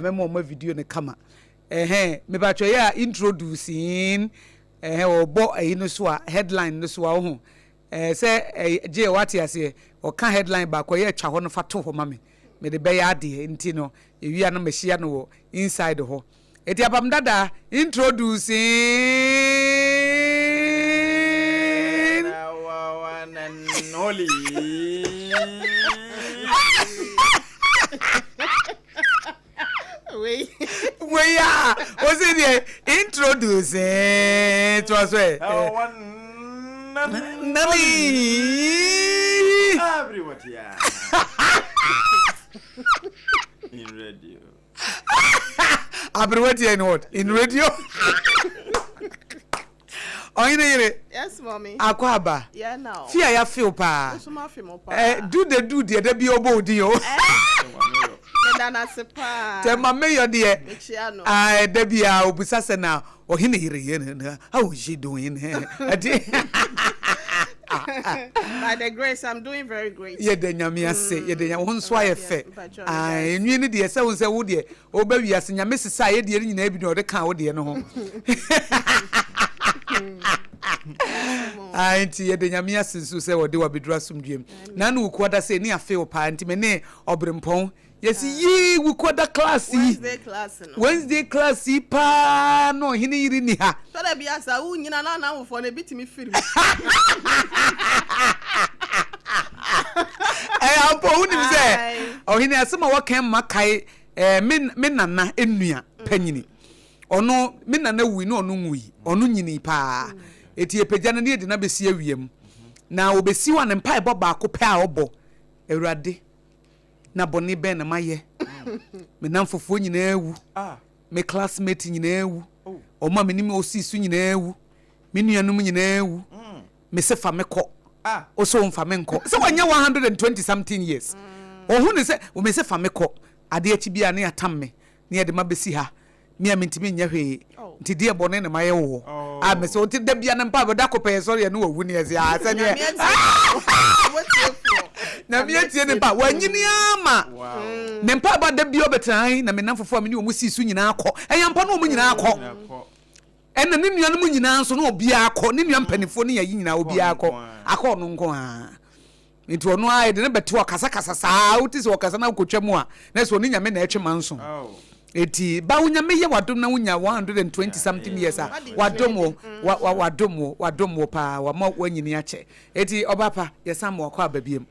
Mɛma ɔma video no kama ɛhɛn mepatwɔ yɛ a introducing ɛhɛn ɔbɔ ɛyi no so a headline no so a woho ɛɛ sɛ ɛyɛ gye wate aseɛ ɔka headline baako ɛyɛ atwa hɔ no fa to hɔ ma me mede bɛyɛ adeɛ nti no ewia no mahyia no wɔ inside hɔ eti apam dada introducing. Wei a ɔsi deɛ introduce toa so ɛ. Nani. In radio. Aberewatia in what? In radio. Ɔhene yere. Yes, mommy. Akɔ aba. Yeah, now. Fi a yɛafew paa. Nso ma fi mo paa. Eh, do the do deɛ da bi ɔbɔ odin o. Meda no ase paa. Tɛ ma meyɔ deɛ. Mekyia no. Ah, da bi a obisa sɛ na ɔhene yere yɛ na how is she doing? Ɛde. By the grace, I'm doing very great. Yɛda Nyame ase, yɛda Nyame, wo nso ayɛ fɛ. Ah, enwi no deɛ sɛ wo sɛ wo deɛ Woba wiase, Nyame sesaa yɛ deɛ no nyinaa bi na ɔde kaa wo deɛ no ho. Ah, nti yɛda Nyame ase nso sɛ ɔde wabɛduru asomdwoeɛ mu. Na ne Wukuada sɛ ɛni afe wo paa, nti me ne Ɔberempɔn yɛsi yii Wukuada class yi. Wednesday class no. Wednesday class yi paa na ɔhene yere ni ha. Tɔda bi asa wo nyina na anamfoɔ no ebi tumi firi mu. Ɛyɛ ampa wonim sɛ ɔhene asɛm a wɔka mma kae Eh, me, me nana nua panyini. Ɔno, me nana wui na ɔno nwui. Ɔno nyinii paa. Eti yɛpagya no na yɛde no abɛsi awia mu. Na ɔbɛsi hɔ a ne mpaebɔ baako pɛ a ɔbɔ, Awurade, na bɔne bɛn na mayɛ? Me namfofoɔ nyinaa awu. Me classmate nyinaa awu. Wɔn a me ne wɔsii so nyinaa awu. Me nuanom nyinaa awu. Me se fa me kɔ. Wo se womfa me nkɔ. Sɛ wanya 120 something years. Ɔhu ne sɛ, me se fa me kɔ. Adeɛ akyi biara ne atam me ne yɛde ma bɛsi ha. Me a mentumi nyɛ hwee. Nti deɛ bɔne na mayɛ woɔ. A me se nti da bia ne mpa da kɔ pɛyɛ sɔre ɛne wawu ne yɛse a sɛdeɛ. Nyame atie ne mpa. Wanyini ama ne mpa ba da bia ɔbɛtena han na me namfofoɔ a me ne wɔn sii so nyinaa kɔ. Ɛyɛ ampa ne wɔn nyinaa kɔ. Ɛna ne nuanom nyinaa nso na obiara kɔ, ne nua mpanimfoɔ ne ayi nyinaa obiara kɔ, akɔ ɔno nko ara. Nti ɔno ara yɛde no bɛto ɔkasakasa saa, wote sɛ ɔkasa na wokɔtwa mu a, na sɛ ɔne Nyame na ɛtwe manso. Eti ba wo Nyame yɛ wadom na wonya 120 something years a, wadom wo, wadom wo, wadom wo paa, wama wanyini akyɛ. Eti ɔba pa, yɛsan ma wakɔ aba biam.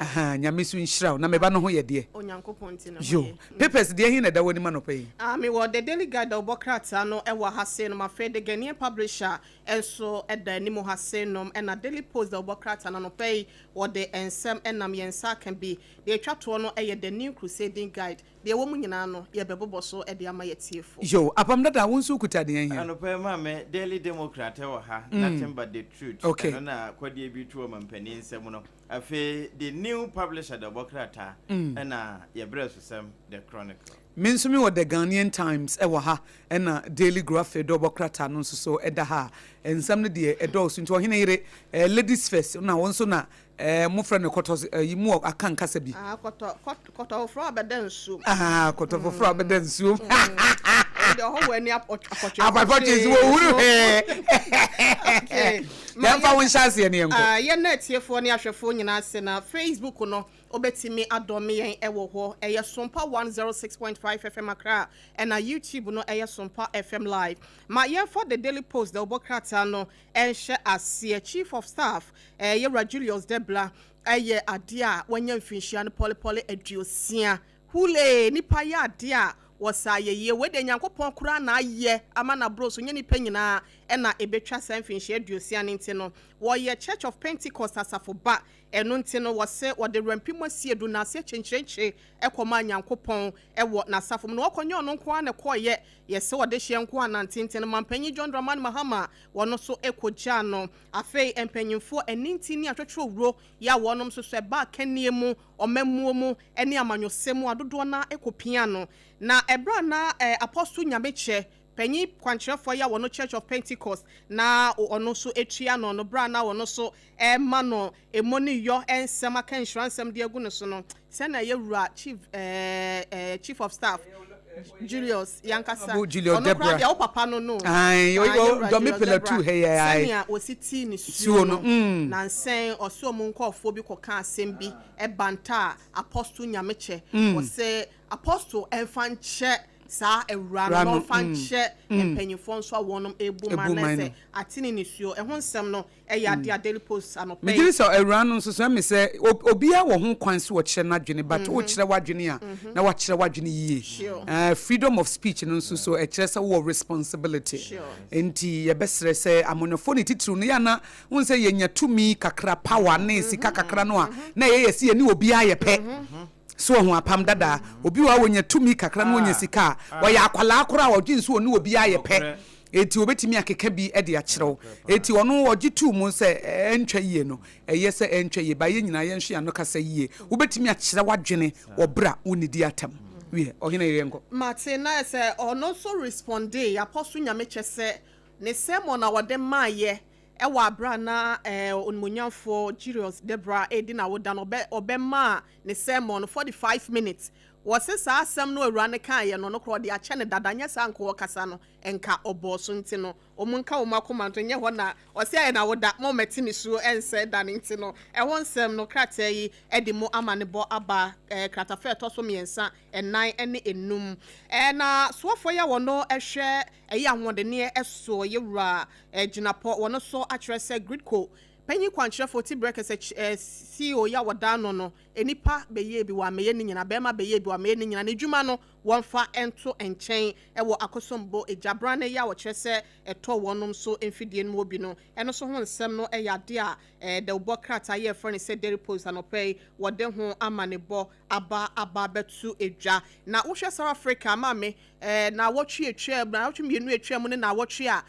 Aha, Nyame so nhyira wo, na me ba no ho yɛ deɛ. Yo, papers deɛ he na ɛda w'anim anɔpa yi? Ah, mewɔ The Daily Guide a wɔbɔ krataa no wɔ ha sei nom, afei The Ghanaian Publisher nso da anim ha sei nom, ɛna Daily Post a wɔbɔ krataa no anɔpa yi, wɔde nsɛm nam yɛn nsa aka bi. Deɛ ɛtwa toɔ no yɛ The New Crusading Guide. Deɛ ɛwɔ mu nyinaa no, yɛbɛbobɔ so de ama yɛn atiefo. Yo, Apam Dada, wo nso wokuta deɛn he? Anɔpa yi maame, Daily Democrat wɔ ha, Nothing but the Truth, Okay. ɛno na kɔdeɛ bi to ɔmampanin nsam no. Afei The New Publisher de ɔbɔ krataa, ɛna yɛ berɛsosɛm The Chronicle. Me nso mewɔ The Ghanaian Times wɔ ha, ɛna Daily Graphic de ɔbɔ krataa no nso so da ha. Nsɛm no deɛ ɛdɔɔso nti ɔhene yere, eh, ladies first, na wo nso na eh, mofrɛ no kɔtɔ, eh, mu aka nkasa bi. Ah, kɔtɔ, kɔtɔ foforɔ a bɛda nsuom. Ah, kɔtɔ foforɔ a bɛda nsuom. Ɛde ɔhɔ wɔ ani apɔtwe. Apɔtwe si wɔ wuru hɛɛ. Yɛmfa wo nhyɛ aseɛ ne yɛnkɔ. Ah, yɛn na atiefoɔ ne ahwɛfoɔ nyinaa ase na Facebook no wobɛtumi adɔme yɛn ɛwɔ hɔ. Ɛyɛ Sompa 106.5 FM Accra ɛna YouTube no ɛyɛ Sompa FM Live. Ma yɛmfa The Daily Post da wobɔ krataa no ɛnhyɛ aseɛ. Chief of Staff ɛyɛ Wura Julius Debla ɛyɛ adeɛ a wanya mfinhyia no pɔlepɔle 60. Hulee! Nnipa yɛ adeɛ a wɔsa ayɛyie. Wei deɛ Nyankopɔn koraa na ayɛ ama no aboro so, nyɛ nnipa nyinaa na ɛbɛtwa saa mfinhyia 60 no nti no, wɔyɛ Church of Pentecost asafo ba. Ɛno nti no, wɔse wɔde werɛmpe mu asie du na aseɛ kyenkyerenkye kɔmaa Nyankopɔn wɔ n'asafo mu. Na wɔkɔ nyɛ ɔno nko ara na ɛkɔeɛ, yɛse ɔdehyeɛ nko ara nante nti no, Mampanyin John Dramani Mahama wɔno nso kɔgyaa no. Afei mpanyimfoɔ anintin ne atwotwowuro yɛ a wɔnom nso so ɛba akannie mu, ɔmammuo mu ne amanyɔsɛm mu a dodoɔ no ara kɔpia no. Na ɛberɛ a na Apostle Nyamekyɛ, panyin kwankyerɛfoɔ yi a wɔno Church of Pentecost na ɔno nso tua no no, berɛ a na ɔno nso rema no ɛmɔ ne yɔ nsɛm aka nhyira nsɛm de agu no so no, sɛnea yɛwura Chief, Chief of Staff. Julius yankasa. Julius Ɔno koraa Debra. Deɛ wo papa no no. Aye, Ah, yɛwura Dɔmi Julius Pillar Debra. 2 hɛ yɛ aye. Sɛnea wɔsi tii ne Suo suo no, no, nansɛn ɔsɛ ɔmo nkɔɔfoɔ bi kɔka asɛm bi ɛbanta a Apostle Nyamekyɛ, wɔsɛ Apostle ɛmfa nkyɛ saa awura no Wura na no, ɔmfa nkyɛ mpanyinfoɔ nso a wɔnom ebu man Ebu na man sɛ no. atene ne suo ɛho nsɛm no ɛyɛ adeɛ a Daily Post anɔpɛ Megye yi. di sɛ awura no nso so ɛmi sɛ obiara wɔ ho kwan so wɔkyerɛ n'adwene, but wokyerɛ w'adwene a, na wakyerɛ w'adwene yie. Freedom of speech no nso so ɛkyerɛ sɛ wowɔ responsibility. Nti yɛbɛsrɛ sɛ amanyɔfoɔ ne titiriw no yɛana wohu sɛ yɛnya tumi kakra, power ne sika kakra no a, na ɛyɛ yɛ sɛ yɛne obiara yɛ pɛ so ɔho apam dada. Obi wɔ a wɔnya tumi kakra na wɔnya sika a, ɔyɛ akwalaa koraa a ɔgye nso ɔne obiara yɛ pɛ, eti obetumi akeka bi de akyerɛw. Eti ɔno ɔgye tuu mu sɛ ɛntwa yie no, ɛyɛ sɛ ɛntwa yie ba, yɛn nyinaa yɛnhwɛ yɛn ano kasa yie. Wobɛtumi akyerɛ w'adwene wɔ berɛ a wonnidi atam wie. Ɔhene yɛ nkɔ. Mate. Na sɛ ɔno nso responde Apostle Nyamekyɛ sɛ ne sermon a wɔde maayɛ ɛwɔ abera na onimonyamfoɔ Julius Debra edi na woda no, ɔbɛmaa ne sermon no 45 minutes. Wɔse saa asɛm no awura no kaeɛ no, no korɔ ɔde akyɛ ne dada, nyɛ saa nka wɔkasa no nka ɔbɔɔ so. Nti no ɔmo nka wɔn akoma nto nyɛ hɔ na ɔsɛ ɛyɛ na woda mo mɛte ne suo ɛnsɛ da ne. Nti no ɛho nsɛm no krataa yi ɛde mu ama ne bɔ aba kratafɛ ɛtɔ so 3, 4 ɛne 5. Na soafoɔ yi a wɔn ɛhwɛ ɛyɛ ahoɔdenneɛ ɛso, yɛwura Gyinapɔ, wɔn nso akyerɛ sɛ Gridco panyin kwankyerɛfoɔ ti brɛ kɛsɛ CEO yi a wɔda ano no, nipa bɛyɛ bi wɔ amɛyɛ ne nyinaa, bɛrima bɛyɛ bi wɔ amɛyɛ ne nyinaa, ne dwuma no wɔmfa nto nkyɛn ɛwɔ Akosombo egyabran yi a wɔkyerɛ sɛ ɛtɔ wɔnom nso mfidie no mu bi no. Ɛno nso ho nsɛm no ɛyɛ adeɛ a dɛwbɔ krataa yɛ ɛfrɛ no sɛ Daily Post anɔpɛ yi wɔde ho ama ne bɔ aba bɛto edwa. Na wohwɛ South Africa, maame, na wɔtwe etwa na wɔtwe 2 etwa mu ne na wɔtwe a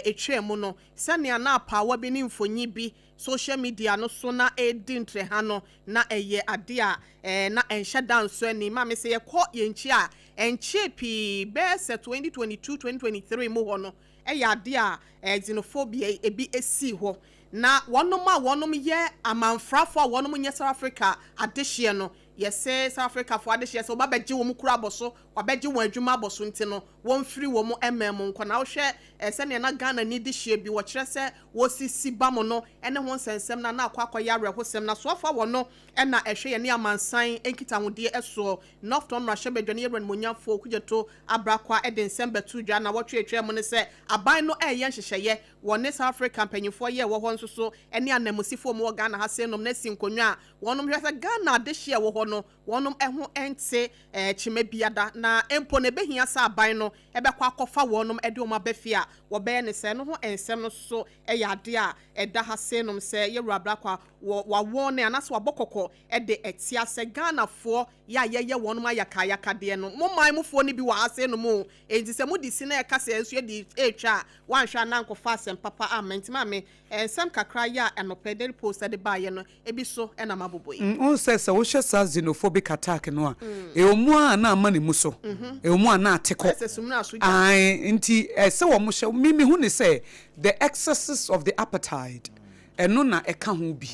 etwa mu no, sɛnea na apaawa bi ne mfonyi bi social media no so na edi ntrɛha no, na ɛyɛ ade a na ɛnhyɛ da nso ani. Maame, sɛ yɛkɔ yɛn nkyi a, ɛnkyɛɛ pii, bɛyɛ sɛ 2022, 2023 mu hɔ no, ɛyɛ ade a xenophobia ebi esi hɔ na wɔnom a wɔnom yɛ amanfrafoɔ a wɔnom nyɛ South Africa adehyeɛ no, yɛsɛ South Africafoɔ adehyeɛ sɛ wɔba bɛgye wɔn kura abɔ so, wɔabɛgye wɔn adwuma abɔ so, nti no wɔmfiri wɔn mman mu nkɔ. Na wohwɛ sɛnea na Ghana ni de hyɛ bi wɔkyerɛ sɛ wɔsisi ba mu no ne ho nsɛnsɛm na na akɔ akɔyɛ awerɛhosɛm. Na soafoɔ a wɔno ɛna ɛhwɛ yɛne amansan nkitahodie ɛsoɔ, North Tongu mmarahyɛbadwa ne yɛwura nimonyamfoɔ Okudzeto Ablakwa, de nsɛm bɛto dwa na wɔtwe atwa mu no sɛ aban no ɛreyɛ nhyehyɛeɛ wɔne South Africa mpanyinfoɔ yɛ ɛwɔ hɔ nso so ne ananmusifoɔ mu wɔ Ghana ha sɛ nom na asi nkonnwa a wɔnom hwɛ sɛ Ghana adehyeɛ ɛwɔ hɔ no wɔnom ɛho nte kyima biada, na mpo na ɛbɛhia sɛ aban no ɛbɛkɔ akɔfa wɔnom ɛde wɔn aba fie a wɔbɛyɛ ne sɛ no ho nsɛm no so ɛyɛ adeɛ a ɛda ha sɛ nom sɛ yɛwura Ablakwa wɔ wawɔn ne anaasɛ wabɔ kɔkɔ ɛde ɛtia sɛ Ghanafoɔ yɛ a yɛyɛ wɔnom ayakayakadeɛ no, mo man mufoɔ no bi wɔ ha sɛ nom o. Enti sɛ mode si na ɛka sɛ nso yɛde ɛretwa a, woanhwɛ a na nkɔfa asɛm papa ama. Nti maame, nsɛm kakra yɛ a ɛnɔpɛ Daily Post de baeɛ no ebi so ɛna mabobɔ yi. Wohu sɛ wohwɛ saa xenophobic attack no a, ɛwɔ mu a na ama ne mu so, ɛwɔ mu a na ate kɔ. Ɛsɛ sumina so gya. Ae, nti ɛsɛ wɔn hyɛ me mehu ne sɛ the excesses of the apartheid ɛno na ɛka ho bi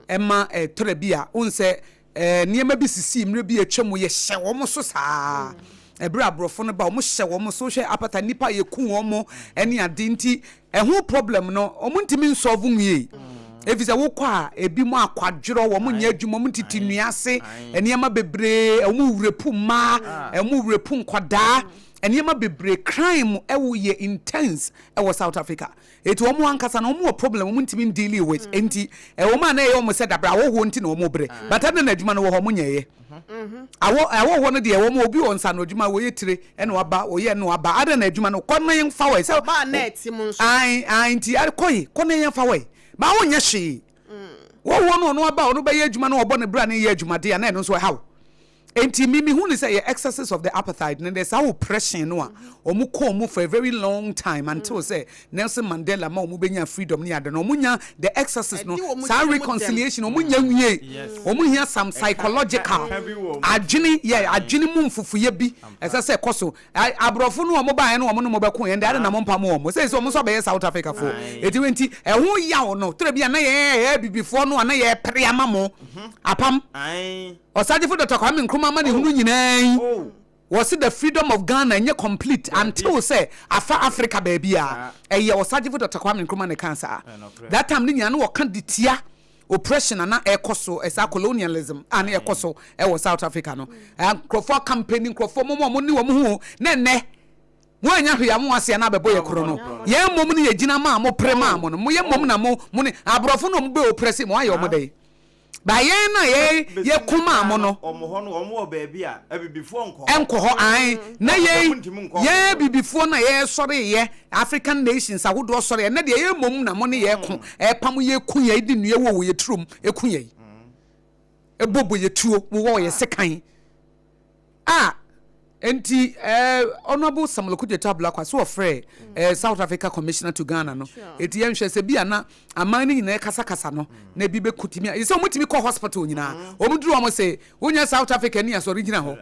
ɛma ɛtɔrɔ bi a wohu sɛ nneɛma bi sisi mmerɛ bi atwa mu, yɛhyɛ wɔn so saa ɛberɛ aborɔfo no ba, wɔn hyɛ wɔn so. Hwɛ apartheid, nipa yɛku wɔn ɛne ade, nti ɛho problem no wɔn ntumi nsolve nwie, efi sɛ wokɔ a ebi mu akwadworɔ, wɔn nyɛ adwuma, wɔn tete nnua ase, nneɛma bebree, wɔn wurepu mmaa, wɔn wurepu nkwadaa, nneɛma bebree, crime ɛwɔ yɛ intense ɛwɔ South Africa. Eti wɔn ankasa no wɔn wɔ problem wɔn ntumi dealing with. Nti ɛwɔ mu a na ɛyɛ wɔn sɛ dabra awɔhoɔ nti na wɔn brɛ, but ɛna na adwuma no wɔ hɔ, wɔn nyɛɛyɛ awɔ awɔhoɔ no deɛ, wɔn obi wɔ nsa no adwuma wɔyɛ tire ɛna waba wɔyɛ ɛna waba ada na adwuma no kɔ na yɛn fa wɔ sɛ ɔbaa na ɛte mu nso. Ayi ayi, nti kɔ yi kɔ na yɛn fa wɔ yi ba wɔn nyɛ hwee wɔwɔ no, ɔno aba ɔno bɛyɛ adwuma no, ɔbɔ ne bra ne yɛ adwumadeɛ a na ɛno nso ɛhaw. Nti mi hu ne sɛ yɛ excesses of the apartheid no de saa oppression no a wɔn kɔn mu for a very long time until sɛ Nelson Mandela ma wɔn bɛnya freedom ne ade no, wɔn nya the excesses no Ɛdi wɔn saa tirim dɛm. Reconciliation wɔn nya nwie. Wɔn hia some psychological ɛka bi wɔ mu. Adwene yɛ adwene mu mfufuyɛ bi ɛsɛ sɛ ɛkɔ so. Aborɔfo no wɔn baeɛ no, wɔn no mo bɛko yɛn de ade na mo mpa mo wɔn sɛ wɔn nso abɛyɛ South Africa fo. Eti nti ɛho yaw no tere bi a na yɛ bibifoɔ no a na yɛ pere ama mo apam Ae. Ɔsagyefo Dr Kwame Nkrumah ama ne hunu nyinaa yi. Oh. Wɔse the freedom of Ghana ɛnyɛ complete until sɛ afa Africa baabi a. Ɛyɛ Ɔsagyefo Doctor Kwame Nkrumah na ɛkaa saa. That time no nyinaa na wɔka de tia oppression a na ɛrekɔ so, saa colonialism a na ɛrekɔ so wɔ South Africa no. Nkurɔfoɔ akampani, nkurɔfoɔ mo a wɔne wɔn ho o, na ɛnnɛ moannya hwee a mo aseɛ no abɛbɔ yɛ korɔ no. Yɛn mmom ne yɛgyina maa mo pere maa mo no, mo yɛ mmom na mo mo ne aborɔfo no a wɔbɛ oppress mo ayɛ wɔn dɛn? Ba yɛn na yɛ yɛ ko maa mo no. Wɔn hɔ no wɔn wɔ baabi a abibifoɔ nkɔ hɔ. Nkɔ hɔ ae na yɛn yɛn abibifoɔ na yɛ sɔre yɛ African nations ahodoɔ sɔre ɛnɛ deɛ yɛn mmom na mo ne yɛ ko ɛpam yɛ ku yɛn de nnua wɔ wɔ yɛ turom ɛku yɛn ɛbɔbɔ yɛ tuo wowɔ yɛ sekan. Ah! Enti eh, Honourable Samuel Okudzeto Ablakwa so ɔfrɛɛ eh, South Africa Commissioner to Ghana no. Eti yɛnhwɛ sɛ bi a na aman no nyinaa kasakasa no na ebi bɛku tumi a sɛ wɔtumi kɔ hospital nyinaa. Wɔn duru wɔn se wonyɛ South Africa ni asɔre gyina hɔ.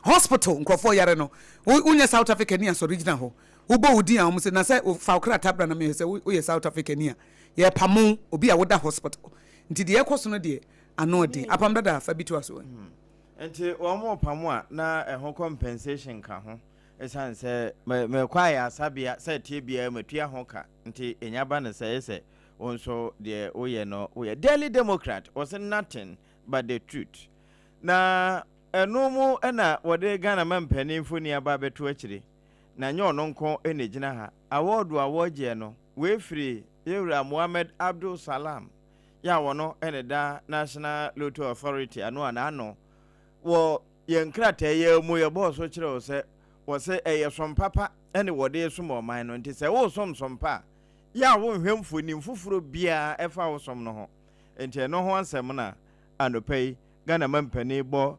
Hospital nkurɔfoɔ yare no wonyɛ South Africa ni asɔre gyina hɔ. Wobɔ wo din a wɔn se na sɛ fa wo krataa bra na mehwɛ sɛ woyɛ South Africa ni a yɛpamo obi a woda hospital. Nti deɛ ɛkɔ so no deɛ ano ɔden. Apam dada fa bi to aso. Nti wɔn repamo a na ɛho compensation ka ho ɛsiane sɛ mekɔ ayarsabeɛ sɛ ɛteɛ biara matua ho ka nti ɛnya ba no sɛ ɛyɛ sɛ wo nso deɛ woyɛ no woyɛ. Daily Democrat wɔse nothing but the truth na ɛno mu na wɔde Ghana mampanin mfoni aba abɛto akyire na nyɛ ɔno nko na ɛgyina ha. Award a wɔgyeɛ no wei firi Yɛwura Mohammed Abdul Salam yɛ a wɔno na ɛda National Lotto Authority ano a n'ano wɔ yɛn nkrataa yi ara mu yɛbɔɔ so kyerɛ wo sɛ wɔse ɛyɛ som papa ne wɔde resom ɔman no nti sɛ woresom som pa a yɛ a wonhwɛ mfonin foforɔ biara ɛfa wo som no ho nti ɛno ho asɛm na anɔpa yi Ghana mampanin bɔ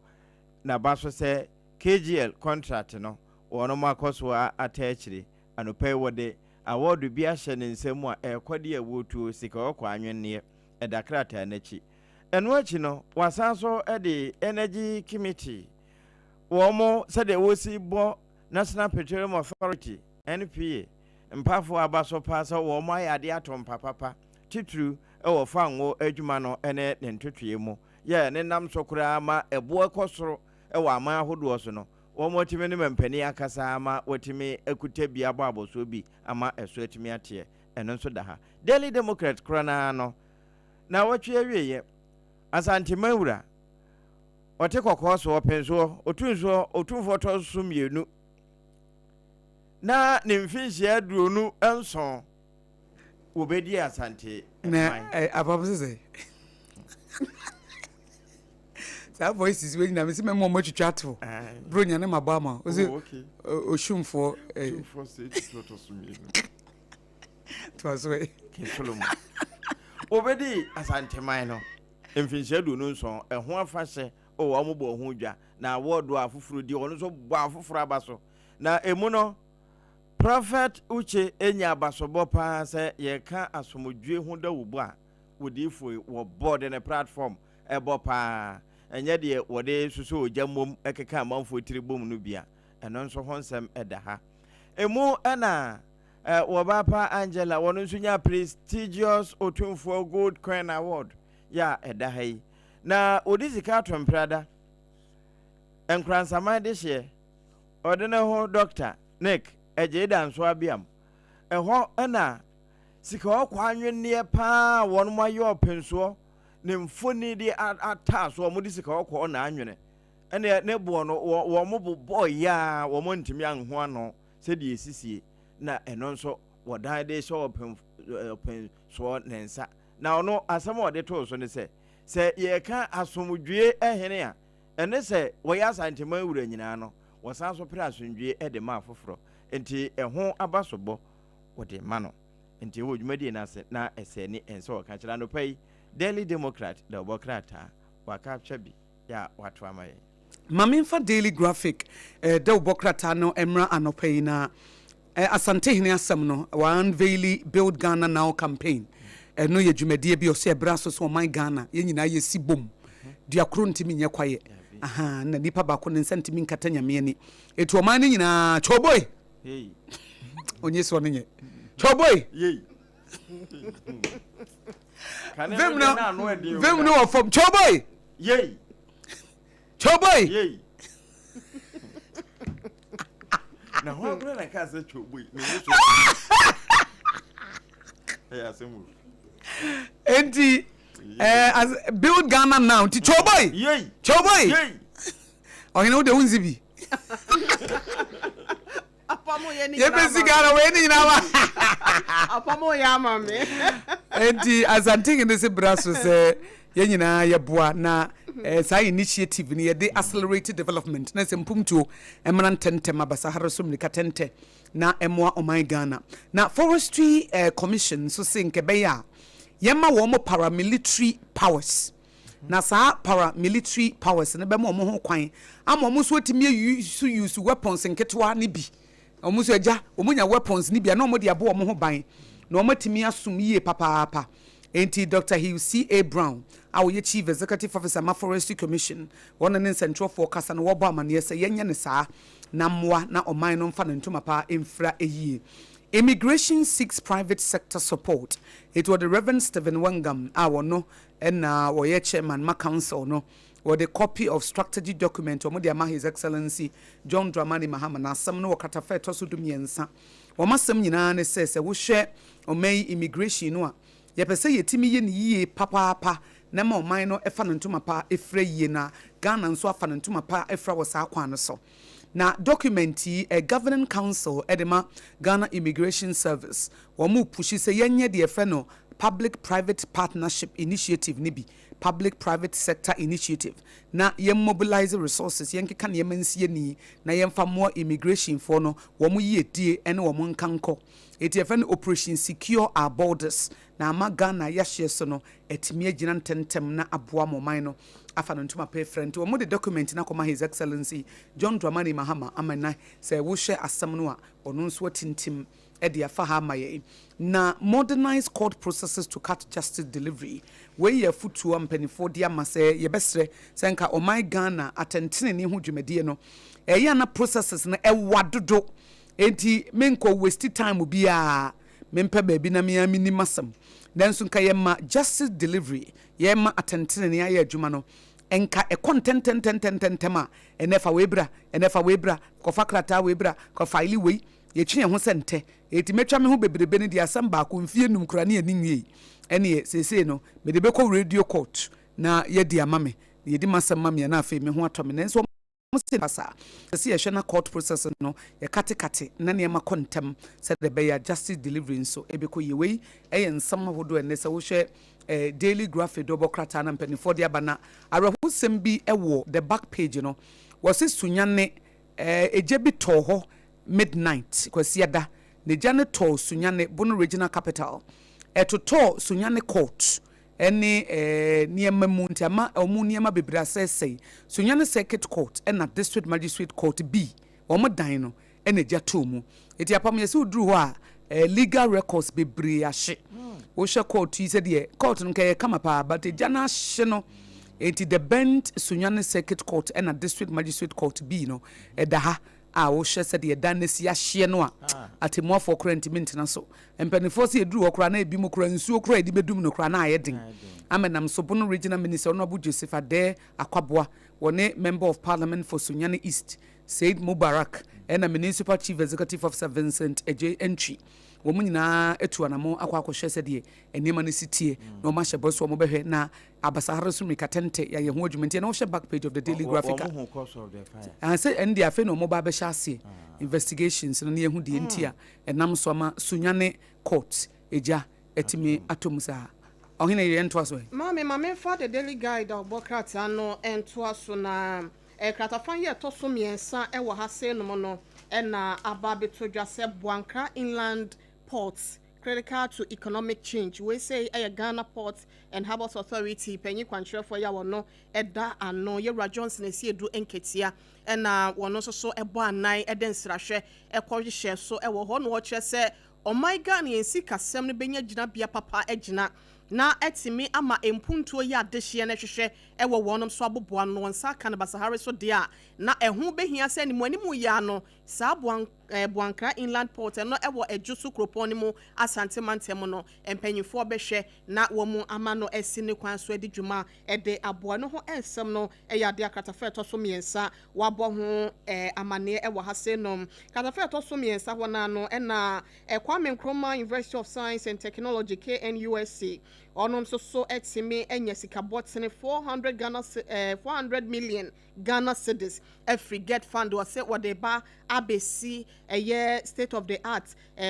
n'aba so sɛ KGL contract no wɔnom akɔ so ata akyire anɔpa yi wɔde Awɔɔdo bi ahyɛ ne nsa mu a ɛrekɔde awuotuo, sikakɔkɔɔ anwenneɛ, da krataa no akyi. Ɛno akyi no, wɔasan nso de Energy Committee, wɔn sɛdeɛ wɔsi bɔ National Petroleum Authority, NPA, mpafoɔ aba so paa sɛ wɔn ayɛ adeɛ ato mpa papa, titiriw wɔ fango adwuma no ne ne ntotoeɛ mu, yɛ ne nam so koraa ma ɛboɔ kɔ soro wɔ aman ahodoɔ so no. Wɔatumi ne mampanin akasa ama watumi akuta bi abɔ abɔsoɔ bi ama ɛso atumi ateɛ. Ɛno nso da ha. Daily Democrat korɔ no ara no, naawɔtwe awieeɛ, Asanteman wura, ɔte kɔkɔɔ so, ɔpensoɔ, ɔtunsoɔ, ɔtumfoɔ tɔ so mmienu, na ne mfinhyia 27 wɔbɛdi Asante Na man. eh, apam sɛ sɛ saa voices wei nyina mese mɛma ɔma atwitwa ato bro nya ne mabɔ ama wo sɛ Oh, ɔhwumfoɔ eh, Tumfoɔ sɛ tutu ɔtɔ so mmienu. toa so ɛ King Solomon. Wɔbɛdi Asanteman no mfinhyia 27 ɛho afahyɛ o wɔn bɔ ho dwa na awɔɔdo a afoforɔ di wɔn nso bɔ afoforɔ aba so na emu no Prophet Uche nya abasobɔ paa sɛ yɛka asomdwoe ho dawubɔ a odiyifo yi wɔbɔ de ne platform bɔ paa ɛnyɛ deɛ wɔde sosɔ ogya mmom keka amanfoɔ tiri bom no bi a ɛno nso ho nsɛm da ha. Emu na wɔbaa pa Angela wɔno nso nya prestigious Otumfoɔ Gold Coin Award yɛ a ɛda ha yi. Na wɔde sika ato mprada Nkoransaman dehyeɛ ɔde ne ho Dɔkta Nick Adjei Danso Abiam. Ɛhɔ na sika ɔkɔ anwenneɛ paa a wɔn ayɛ ɔpensoɔ ne mfoni de ataa so wɔn de sika ɔkɔɔ na anwene ɛne ne boɔ no wɔn bobɔ yaa wɔn ntumi anho ano sɛdeɛ esisie na ɛno nso wɔdan de hyɛ ɔpensoɔ ne nsa na ɔno asɛm a ɔde too so ne sɛ sɛ yɛka asomdwie hene a ɛne sɛ wɔyɛ Asanteman wura nyinaa no wɔsan so pere asomdwie de ma afoforɔ nti ɛho abasobɔ wɔde ma no. Nti wɔ dwumadie no ase na ɛsɛ ni ɛnsɛ wɔka kyerɛ anɔpa yi Daily Democrat da ɔbɔ krataa wɔaka bi yɛ a wɔato ama yɛn. Ma memfa Daily Graphic dawubɔ krataa no mmra anɔpa yi na Asantehene asɛm no, wɔa-unveili Build Ghana Now campaign. Ɛno yɛ dwumadie bi ɔsɛ ɛberɛ aso sɛ ɔman Ghana yɛn nyinaa yɛsi bom. Dua koro ntumi nyɛ kwaeɛ. Aha, na nipa baako ne nsa ntumi nkata Nyame ani. Eti ɔman no nyinaa, kyɔboi! Onye soɔ no nyɛ. Kyɔboi! Vim no, vim no wɔ fam. Kyɔboi! Kyɔboi! Na hwan koraa na ɛkaa sɛ twoboi na ɛnyɛ so? Ɛyɛ asɛm o. Enti eh, as, build Ghana now nti twoboi Yei! twoboi Yei! Ɔhene wo de wo nsi bi. Apam yɛ ne nyinaa Yɛbɛsi ama Ghana me. wei ne nyinaa ma. Apam yɛ ama me. Enti Asantehene se bra so sɛ yɛn nyinaa yɛboa na eh, saa initiative no yɛde accelerate development na sɛ mpomtuo mmra ntɛntɛm abasahare so mmirika tɛntɛ na ɛmmoa ɔman Ghana. Na Forestry eh, Commission nso se nka ɛbɛyɛ a yɛma wɔn paramilitary powers na saa paramilitary powers no bɛma wɔn ho kwan ama wɔn nso atumi ayi so use weapons nketewa no bi. Wɔn nso agya, wɔn nya weapons no bi a na wɔn de abɔ wɔn ho ban na wɔn atumi asom yie papaapa. Enti Doctor Hugh C. A. Brown a ɔyɛ Chief Executive Officer ma Forestry Commission, wɔn ne nsɛntwerɛfoɔ kasa no wɔbɔ amaneɛ sɛ yɛnyɛ no saa na mmoa na ɔman no mfa ne ntoma pa mfira yie. Immigration seeks private sector support. Enti wɔde Rev. Stephen Wangam a ɔno na ɔyɛ Chairman ma Council no, wɔde copy of strategy document wɔde ama His Excellency John Dramani Mahama. Na asɛm no wɔ kratafa a ɛtɔ so dumiɛnsa. Wɔn asɛm nyinaa ne sɛ, sɛ wohwɛ ɔman yi immigration no a, yɛpɛ sɛ yɛtumi yɛ no yie papaapa na ɛma ɔman no fa ne ntoma pa fira yie na Ghana nso afa ne ntoma pa afira wɔ saa kwan no so. Na document yi, Governing Council de ma Ghana Immigration Service, wɔn repushi sɛ yɛnyɛ deɛ yɛfrɛ no Public Private Partnership Initiative no bi, Public Private Sector Initiative, na yɛn mobilise resources, yɛnkeka nneɛma nsi ani na yɛmfa mmoa immigration foɔ no wɔn yiedie ne wɔn nkankɔ. Enti yɛfrɛ no Operation Secure Our Borders na ama Ghana yahyeɛ so no atumi agyina ntɛntɛm na aboa ma ɔman no afa no ntoma pa afira. Nti wɔn de document no akɔma His Excellency John Dramani Mahama ama na sɛ wohwɛ asɛm no a ɔno nso atintim de afa ha ama yɛn. Na Modernise court processes to cut justice delivery, wei yɛ afotuo a mpanimfoɔ de ama sɛ yɛbɛsrɛ sɛ nka ɔman Ghana atɛntenenee ho dwumadie no, ɛyɛ a na processes no ɛwa dodo, enti menkɔ waste time biara, mempɛ baabi na me ara menni m'asɛm. Nanso nka yɛma justice delivery, yɛma atɛntenenee ayɛ adwuma no, nka ɛkɔ ntɛntɛntɛntɛntɛm a, ɛnnɛ fa wei bra, ɛnnɛ fa wei bra, kɔfa krataa wei bra, kɔ file wei, Yɛtwe yɛn ho sɛ ntɛ. Enti mɛtwa me ho bebrebe no deɛ asɛm baako, mfeɛ num koraa ne yɛnni nwiei. Ɛnneɛ, seesei no, mede bɛkɔ radio court na yɛadi ama me. Na yɛdi m'asɛm ma me a, na afei me ho atɔ me. Nanso wɔse ɛmfa saa. Ɛsɛ sɛ yɛhwɛ na court process no, yɛkatekate na nneɛma kɔ ntɛm sɛdeɛ ɛbɛyɛ a justice delivery nso bɛkɔ yie. Wei yɛ nsɛm ahodoɔ a ɛnnɛ sɛ wohwɛ Daily Graphic dɔbɔ krataa no a mpanimfoɔ de aba. Na awerɛhosɛm bi wɔ the back page no, wɔse Sunyani Egya bi tɔɔ hɔ midnight Kwasiada, na egya no tɔɔ Sunyani, Bono Regional Capital. Ɛtotɔɔ Sunyani Court ne nneɛma mu nti ama wɔn nneɛma bebree asɛesɛe. Sunyani Circuit Court na District Magistrate Court bi, wɔn dan no na egya tɔɔ mu. Enti apam yɛ sɛ woduru hɔ a, legal records bebree ahye. Wohwɛ court yi sɛdeɛ court no nka ɛyɛ kama paa but egya no ahye no. Enti the burnt Sunyani Circuit Court ɛna District Magistrate Court bi no ɛda ha a wohwɛ sɛdeɛ dan no asi ahyeɛ no a atemmuafoɔ koraa ntumi ntena so. Mpanimfoɔ sɛ yɛduru hɔ koraa na ebi mu koraa nsuo koraa a yɛde bɛdum no koraa na ayɛ den. Amenam so Bono Regional Minister Honourable Joseph Adair Akwaboah wɔne Member of Parliament for Sunyani East Said Mubarak ɛna Municipal Chief Executive Officer Vincent Adjei Antwi wɔn nyinaa atu anamɔn akɔ akɔhwɛ sɛdeɛ nneɛma no si teɛ na wɔn ahyɛ bɔ so wɔn bɛhwɛ na abasahare so mmirika tɛntɛ yɛayɛ ho adwuma nti ɛna wohwɛ back page of the Daily Graphic a sɛ ɛno deɛ afei na wɔn ba abɛhyɛ aseɛ investigations no na yɛhu deɛ nti a ɛnam so ama Sunyani court egya atumi atɔ mu saa. Ɔhene yɛ ntoa so ɛ. Maame, ma memfa The Daily Guide a ɔbɔ krataa no ntoa so na Kratafa yi a ɛtɔ so mmiɛnsa wɔ ha seinom no na aba abɛtɔ dwa sɛ Boankra Inland Port, Critical to Economic Change. Wei sei yɛ Ghana Ports and Harbours Authority panyin kwankyerɛfoɔ yi a wɔno da ano, Yɛwura Johnson Asiedu Nketia na wɔno nso so bɔ anan de nsrahwɛ kɔ hyehyɛ so wɔ hɔ na ɔkyerɛ sɛ Ɔman Ghana yɛn sikasɛm no bɛnya gyinabea papa agyina na atumi ama mpuntuo yi adehyeɛ no hwehwɛ wɔ wɔnom so aboboa ano na wɔn nsa aka no basahare so deɛ a na ɛho bɛhia sɛ animuanimu yi ara no. Saa Boan eh, Boankra Inland Port, ɛno ɛwɔ Adwo so kuropɔn no mu, Asante mantam no, mpanyinfoɔ bɛhwɛ na wɔn ama no asi ne kwan so adi dwuma de aboa no ho. Nsɛm no yɛ adeɛ a kratafa ɛtɔ so mmiɛnsa wabɔ ho amanneɛ wɔ ha sei nom. Kratafa ɛtɔ so mmiɛnsa hɔ no ano ɛna Kwame Nkrumah University of Science and Technology, KNUST, ɔno nso so atumi anya sika bɔtene 400 Ghana 400 million Ghana cedis afiri GETFund. Ɔsɛ wɔde ba abɛsi ɛyɛ state of the art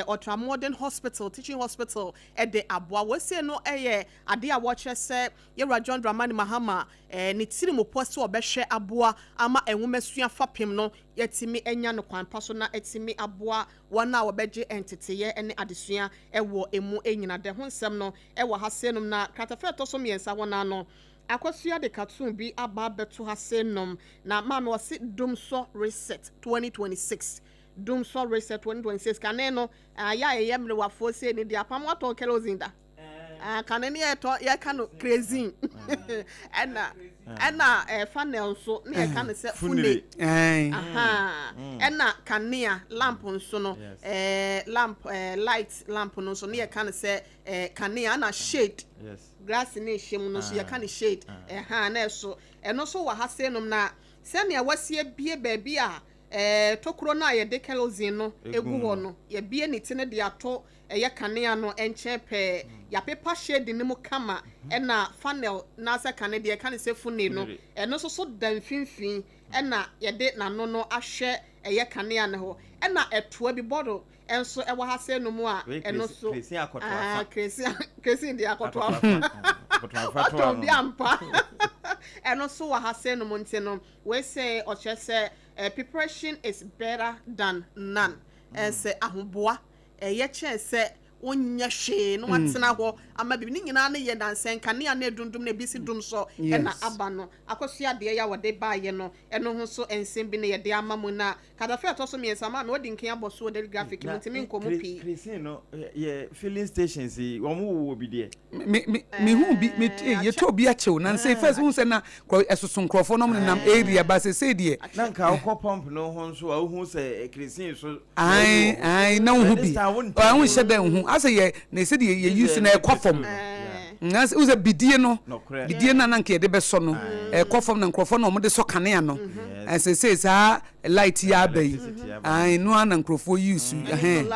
ultra modern hospital, teaching hospital, ɛde aboa. Wɔsie no ɛyɛ adeɛ a wɔkyerɛ sɛ yɛwura John Dramani Mahama ne tiri mu pɔ sɛ ɔbɛhwɛ aboa ama nwomasua fapem no yɛtumi anya no kwan pa so na ɛtumi aboa wɔn a wɔbɛgye nteteyɛ ne adesua ɛwɔ emu nyina dɛ ho. Nsɛm no ɛwɔ ha sɛnum. Na kratafa ɛtɔ so mmiɛnsa hɔ n'ano, Akosua de cartoon bi aba abɛto ha sɛnum na maame wɔsi Dumsɔ Reset 2026, Dumsɔ Reset 2026. Kane no ayɛ a yɛyɛ mmerewafoɔ sei ne deɛ apam watɔn kerosene da. Ah, kane ne yɛtɔ, yɛka no kerosene, ɛna funnel nso ne yɛka no sɛ fune. Ɛna kanea lamp nso no, lamp, light lamp no nso ne yɛka no sɛ kanea, ɛna shade glass ne ɛhyɛ mu no nso yɛka no shade. Ɛha na ɛso ɛno nso wɔ ha sei nom. Na sɛnea wasi abie baabi a tokuro no a yɛde kerosene no egu hɔ no, yɛbie ne ti no de ato ɛyɛ kanea no nkyɛn pɛɛ, yɛapepa shade no mu kama, ɛna funnel n'asɛ kane deɛ ɛka ne sɛ fune no, ɛno nso so da mfimfini, ɛna yɛde n'ano no ahwɛ ɛyɛ kanea no hɔ, ɛna ɛtoa bi bɔdɔ ɛnso ɛwɔ ha sɛ no mu a ɛno nso kerosene deɛ akɔto afa ɔtɔn bi ampa, ɛno nso wɔ ha sɛ no mu. Nti no wei sɛ ɔkyerɛ sɛ preparation is better than none, ɛsɛ ahoboa ɛyɛ kyɛn sɛ wonyɛ hwee na watena hɔ ama bibi ne nyinaa ne yɛ dansɛn kanea na edundum na ebi si dum so. Ɛna aba no Akosua deɛ yɛ a wɔde baayɛ no, ɛno ho so nsɛm bi na yɛde ama mu. Na kadafi ɛtɔ so mmiɛnsa, maame wɔde nkan abɔ so wɔ Daily Graphic mu, ntumi nkɔ mu pii. Kerosene no yɛ filling stations yi, wɔn wɔ bi deɛ. Me me me hu bi me yɛtɔ bi akyɛw na nsɛ first hu sɛ na ɛsoso nkurɔfoɔ nom nenam area ba sɛ sɛ deɛ. Na nka wokɔ pump no ho nso a, wohu sɛ kerosene so. Ayi ayi, na wohu bi ɔho hyɛ dɛ nhu asɛ yɛ na ɛsɛ deɛ yɛ use na ɛkɔ fam na sɛ wosɛ bidie no, bidie no a na nka yɛde bɛsɔ no ɛkɔ fam na nkurɔfoɔ na wɔde sɔ kanea no. Ɛsɛ sɛ saa light yi aba yi ayi no a na nkurɔfoɔ use ɛhɛn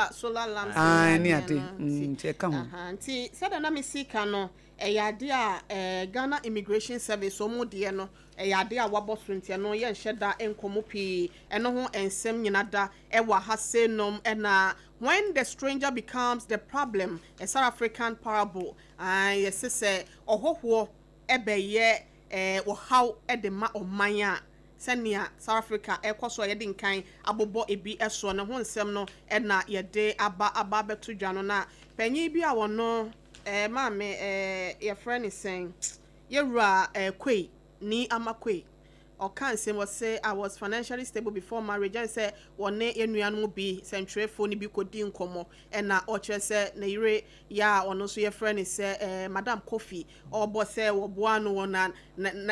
ayi ne ade nti ɛka ho. Nti sɛdeɛ na mesi ka no, ɛyɛ adeɛ a Ghana Immigration Service wɔn deɛ no ɛyɛ adeɛ a wabɔ so, nti ɛno yɛnhyɛ da nkɔmɔ pii. Ɛno ho nsɛm nyina da ɛwɔ ha se nom. Ɛna "When the stranger becomes the problem, a South African parable", yɛsɛ sɛ ɔhɔhoɔ ɛbɛyɛ ɔhaw ɛde ma ɔman a, sɛnea South Africa ɛkɔ so a yɛde nkan abobɔ ebi ɛsoɔ ne ho nsɛm no ɛna yɛde aba abɛto dwa no. Na panyin bi a wɔno maame yɛfrɛ ne sɛn, yɛwura Quaye Nii Armah Quaye, ɔka nsɛm wɔ sɛ, "I was financially stable before marriage." Ɛn sɛ wɔne yɛn nuanom bi sɛntwerɛfoɔ no bi kɔdi nkɔmmɔ, ɛna ɔkyerɛ sɛ ne yere yɛ a ɔno nso yɛfrɛ ne sɛ Madam Kofi, ɔbɔ sɛ wɔboa no wɔ na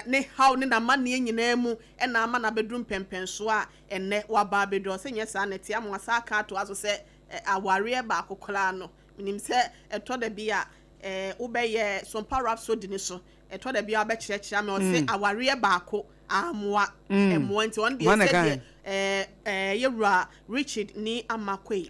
ne haw ne n'amanneɛ nyinaa mu, ɛna ama no abɛduru mpɛmpɛnsoɔ a ɛnnɛ waba abɛduru. Ɔsɛ nyɛ saa na ɛte ama wasa aka atoa so sɛ awareɛ baako koraa no, menim sɛ ɛtɔ da bi a wobɛyɛ Sompa Rhapsody ne so, ɛtɔ da bi a wobɛkyerɛkyerɛ ama. Ɔsɛ awareɛ baako amoa mmoa, nti ɔno deɛ sɛdeɛ yɛwura Richard Nii Armah Quaye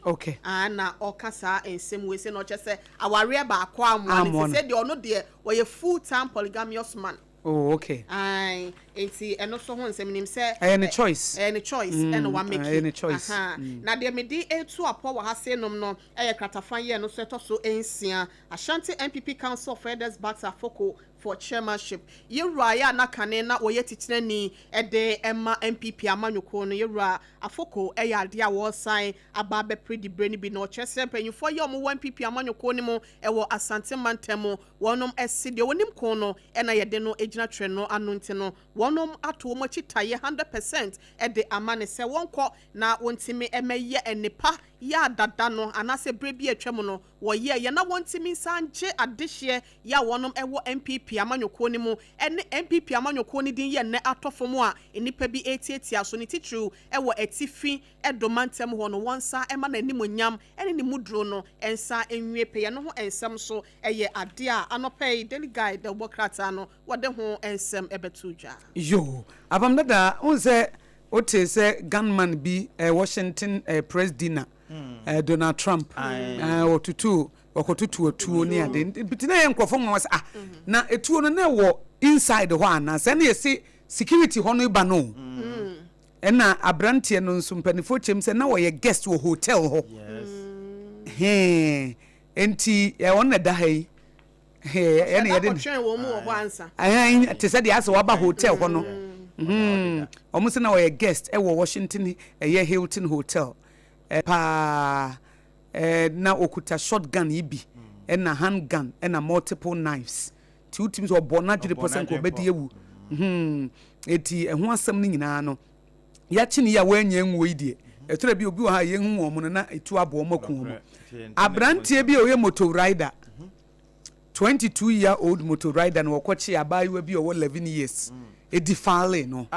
na ɔka saa nsɛm wei sɛ na ɔkyɛ sɛ awareɛ baako amoa no, nti sɛ deɛ ɔno deɛ ɔyɛ full time polygamous man. Oh, okay. Aye, nti ɛno so ho nsɛm nim sɛ ɛyɛ ne choice. Ɛyɛ ne choice ɛna wa make. Ɛyɛ ne choice. Na deɛ mede etu apɔ wɔ ha se nom no ɛyɛ kratafa yɛ no so ɛtɔ so 6, Ashanti NPP Council of Elders backs Afoko for chairmanship. Yɛwura yɛ a na kane na wɔyɛ titenani ɛde ɛma NPP amanyɔkuo no, yɛwura Afoko, ɛyɛ adeɛ a wɔresan aba abɛpere dibere no bi, na ɔkyerɛ sɛ mpanyinfoɔ yɛ a wɔwɔ NPP amanyɔkuo no mu ɛwɔ Asante mantam, wɔnom ɛsi deɛ wɔnim ko no ɛna yɛde no gyina twerɛ no ano, nti no wɔnom ato wɔn akyi taeɛ 100% ɛde ama ne sɛ wɔnkɔ na wɔntumi ɛmɛyɛ nnipa. yɛ a dada no anaasɛ berɛ bi a atwam no wɔyɛeɛ na wɔntumi nsan ngye adehyeɛ yɛ a wɔnom wɔ NPP amanyɔkuo no mu ne NPP amanyɔkuo no din yɛ nnɛ atɔ fam a nnipa bi retiatia so ne titiriw wɔ atifi do mantam hɔ no wɔnsa mma n'animuonyam ne ne muduro no nsa nwie pɛyɛ no ho nsɛm nso yɛ adeɛ a anɔpa yi Daily Guide dawubɔ krataa no wɔde ho nsɛm bɛto dwa. Yoo, Apam Dada, wohu sɛ wotee sɛ gunman bi eh, Washington eh, press dinner, eh, Donald Trump, eh, wɔtutu wɔkɔtoto atuo ne ade nti na ɛyɛ nkurɔfoɔ nwanwa sɛ ah, na etuo no na ɛwɔ inside hɔ anaa sɛ ɛna yɛse security hɔ no ba no. Ɛna abranteɛ no nso mpanifoɔ kyɛm sɛ na ɔyɛ guest wɔ hotel hɔ. Hee nti ɔno na ɛda ha yi. Hee ɛna yɛde kɔtwɛn wɔn mu wɔ hɔ ansa. Ɛhɛn te sɛ deɛ asɛ waba hotel hɔ no. Hmm wɔn sɛ na ɔyɛ guest ɛwɔ Washington ɛyɛ Hilton hotel paa na ɔkuta shotgun yi bi ɛna handgun ɛna multiple knives. Nti wotumi sɛ ɔbɔ n'adwene pɔ sɛ nka ɔbɛdi awu. Hmm. Eti ɛho asɛm no nyinaa no, yɛakye no yi a wɔanya nwuo yi deɛ, ɛtɔ da bi obi wɔ ha a yɛhu wɔn no na etu abɔ wɔn aku wɔn. Aberanteɛ bi a ɔyɛ motor rider, 22 year old motor rider na wɔkɔkye abaayewa bi a ɔwɔ 11 years edi faale no.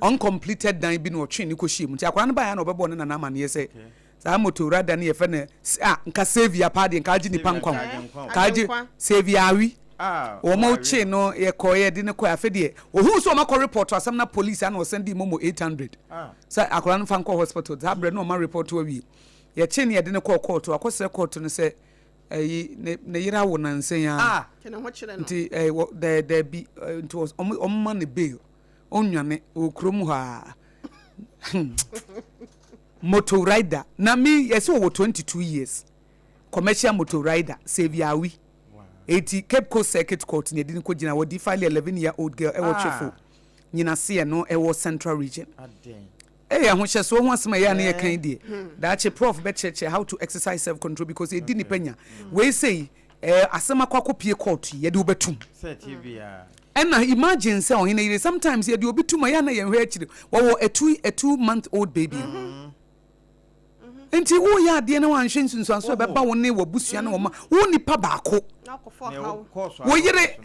Uncompleted dan bi na ɔtwe ne kɔhyia mu. Nti akwadaa no baeɛ na ɔbɛbɔɔ ne nana amaneɛ sɛ Saa motor da no yɛfrɛ no ah nka saviour paa deɛ nka agye nipa nkwa o nka agye saviour awi wɔn kye no yɛkɔ yɛde no kɔ afɛ deɛ ohun sɛ wɔn akɔ report asɛm na police ana ɔsɛn di momo 800 sɛ akwadaa no fa nkɔ hospital saa abirɛ no wɔn report awie yɛkye no yɛde no kɔɔ court akɔsrɛ court no sɛ ɛyi ne ne yere awo nansa yi ara nti ɛɛ wɔ dɛɛ dɛɛbi nti wɔn wɔn ma ne bail ɔnwane wɔ kurom hɔ a. Motor rider na me yɛsɛ ɔwɔ 22 years commercial motor rider Xavier Awi eti Cape Coast Circuit Court na yɛde no kɔgyina wɔ defile 11 year old girl ɛwɔ Twefo nyinaseɛ no ɛwɔ Central Region. Ɛyɛ ahohyɛsoɔ ho asɛm a ɛyɛ a na yɛka yi deɛ daakye prof bɛkyerɛkyerɛ how to exercise self control because ɛdi nipa nya wei sei Eh asɛm akɔ akɔpie court yi yɛde wo bɛtum. Ɛna imagine sɛ ɔhene yere sometimes yɛde obi tum a yɛ na yɛnhwɛ akyire wɔwɔ a 2 month old baby. Nti woyɛ adeɛ na wanhwɛ nsunsuanso a ɛbɛba wo ne w'abusua ne wɔn ma wo nipa baako wo yere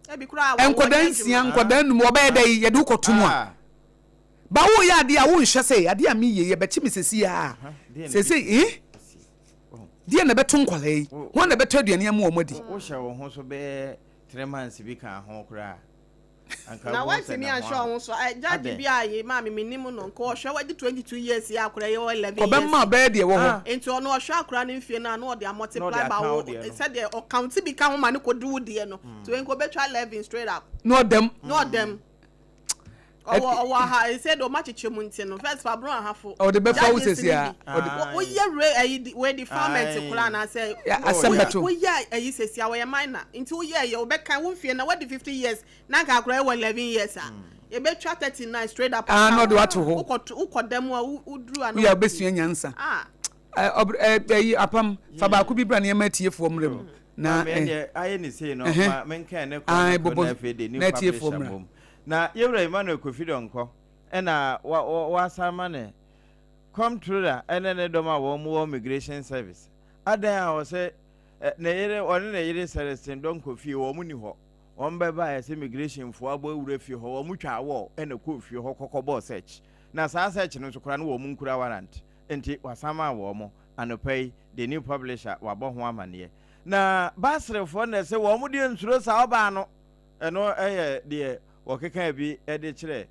nkɔdaa nsia nkɔdaa num wɔbɛyɛ dɛ yi yɛde wo kɔto mu a ba woyɛ adeɛ a wonhwɛ sɛ adeɛ a meyɛ yɛbɛkye me sɛsi a sɛsɛ eh Deɛn na ɛbɛto nkwadaa yi? Hwan na ɛbɛtɔ aduane ama wɔn adi? Wohyɛ wo ho so bɛyɛ 3 months bi ka ho koraa. Na wantumi anhwɛ wo ho so. Judge bi a yi maame mi nim no nka ɔhwɛ wadi 22 years yi akora yi wɔ 11 years. Ɔbɛma bɛyɛ deɛ ɛwɔ hɔ. Nti ɔno ɔhwɛ akora no mfie no a na ɔde a multiply by wo sɛdeɛ ɔkaunti bi ka ho ma ne kɔdu wo deɛ no. Nti wei nka ɔbɛtwa 11 straight up. Na ɔdam. Na ɔdam. Ɔwɔ ɔwɔ aha ɛsɛ de ɔma kyekyɛ mu nti no first fa aburo ahafo. Ɔde bɛfa wo sɛsi a. Woyɛ re ɛyi wei defilement koraa anaasɛ. Asɛm bɛto. Woyɛ ɛyi sɛsi a wɔyɛ minor nti woyɛ ɛyɛ wɔbɛka wo mfie na wadi 50 years na nka akora ɛwɔ 11 years a yɛbɛtwa 39 straight up. Ah, na ɔde wato hɔ. Wokɔ dɛm a woduru a. Woyɛ wobɛsua nyansa. Ah. Ɛyi apam fa baako bi bra nneɛma atiefoɔ mmerɛ mu. Na ayɛ ne sei no ma menka ne kɔ na afei de new publisher mmom. Na yɛwura Emmanuel Kofi Donkor ɛna wasan ma ne comptroller ɛne ne dɔm a wɔn wɔ immigration service adan a ɔsɛ ne yere ɔne ne yere Celestine Donkor fie wɔn ni hɔ. Wɔn bɛba ɛsɛ immigration foɔ abɔ awura fie hɔ, wɔn twa awɔ ɛna kɔɔ fie hɔ kɔkɔ bɔɔ search, na saa search no nso koraa no wɔn nkura warrant nti wasan maa wɔn. Anɔpa yi the new publisher wabɔ ho amaneɛ. Na Basrefoɔ na ɛsɛ wɔn deɛ nsuro saa ɔbaa no. Ɛno yɛ deɛ wɔkekaa bi de kyerɛ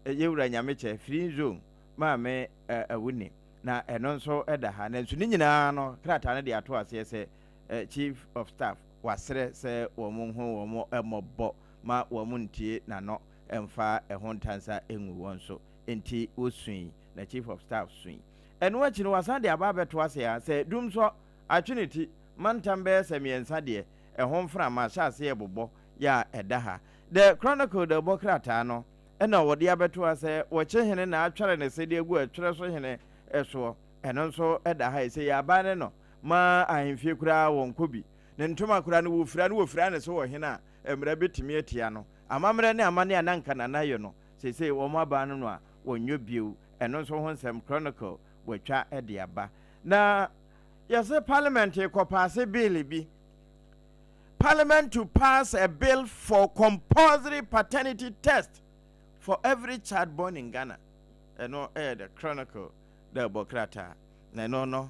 Yɛwura Nyamekyɛ, Free Zone, Maame Awuni, na ɛno nso da ha. Nanso ne nyinaa no, krataa no de ato aseɛ sɛ Chief of Staff wasrɛ sɛ wɔn nhu wɔn mmɔbɔ ma wɔn ntie n'ano mfa ɛho ntansa ngu wɔn so. Enti wɔsui, na Chief of Staff sui. Ɛno akyi no, wasan de aba abɛto ase ha sɛ Dumsɔ atwe ne ti mantam bɛyɛ sɛ mmiɛnsa deɛ, ɛho mframa ahyɛ aseɛ rebobɔ yɛ a ɛda ha. The Chronicle de bɔ krataa no na wɔde abɛto ha sɛ wɔkye hene na atwɛre ne se de agu ɛtwerɛ so hene soɔ. Ɛno nso da ha. Ɛsɛ yi aban ne no ma ahemfie koraa wɔnkɔ bi. Ne ntoma koraa no wɔfira no wɔfira ne so wɔ hene a mmara bɛtumi atia no. Amammerɛ ne amanneɛ a na anka Nana yɛ no seesei wɔn aban no no a wɔnyɔ bio. Ɛno nso ho nsɛm Chronicle wɔatwa de aba. Na yɛse parliament rekɔpaase bill bi. Parliament to pass a bill for compulsory paternity test for every child born in Ghana. Ɛno ɛyɛ the Chronicle dɛ ɛbɔ krataa. Na ɛno no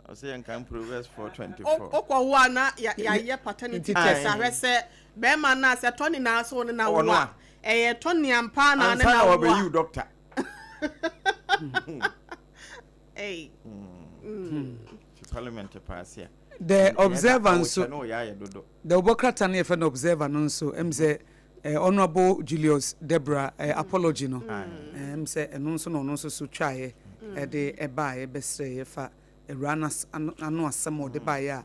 ɔsɛ yɛn kan Proverbs 4:24. Wokɔ wo a na yɛayɛ paternity test ahwɛ sɛ bɛrima no a sɛ tɔne na so ne na wo a ɛyɛ tɔne ampa na ne na wo a. Ansa na wɔbɛyi doctor. Hey. Parliament paase a. The Observer nso, the ɔbɔ krataa no yɛfrɛ no Observer no nso, ɛm sɛ eh, Honourable Julius Debra eh, apology no, ɛm sɛ ɛno nso na ɔno nso so twaeɛ ɛde ɛbaeɛ bɛsrɛeɛ fa awuraa no ano asɛm a ɔde baeɛ a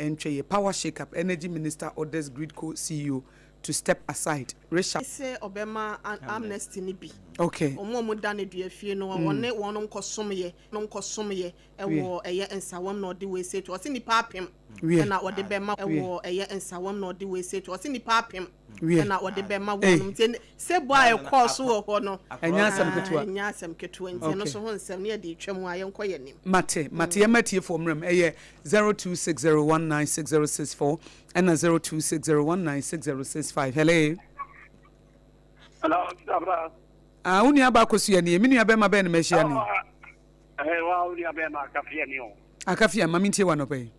ɛntwa yie. Power shake up, Energy Minister orders Gridco CEO to step aside. Resha. Sɛ ɔbɛma amnesty no bi. Okay. Wɔn a wɔda no dua fie no, wɔne wɔn nkɔsomyɛ no nkɔsomyɛ wɔ ɛyɛ nsawam na ɔde wei sei to. Ɔse nipa apem ɛna ɔde bɛma wɔ ɛyɛ nsawam na ɔde wei sei to. Ɔse nipa apem ɛna ɔde bɛma wɔnom. Nti sɛ bɔ a ɛkɔɔ so wɔ hɔ no, ɛnyɛ asɛm ketewa. Ɛnyɛ asɛm ketewa. Nti ɛno so ho nsɛm no yɛde retwa mu a yɛnkɔ yɛn anim. Mate, mate. Yɛmma atiefoɔ mmra mu. Ɛyɛ 0260196064 ɛna 0260196065. Hello. Hello, Abra. Ah, wo nua ba akosua nie. Me nua bɛrima bɛn na mahyia no? Eh, wa wo nua bɛrima akafia ni o. Akafia, ma mentie wa nɔpɛ yi.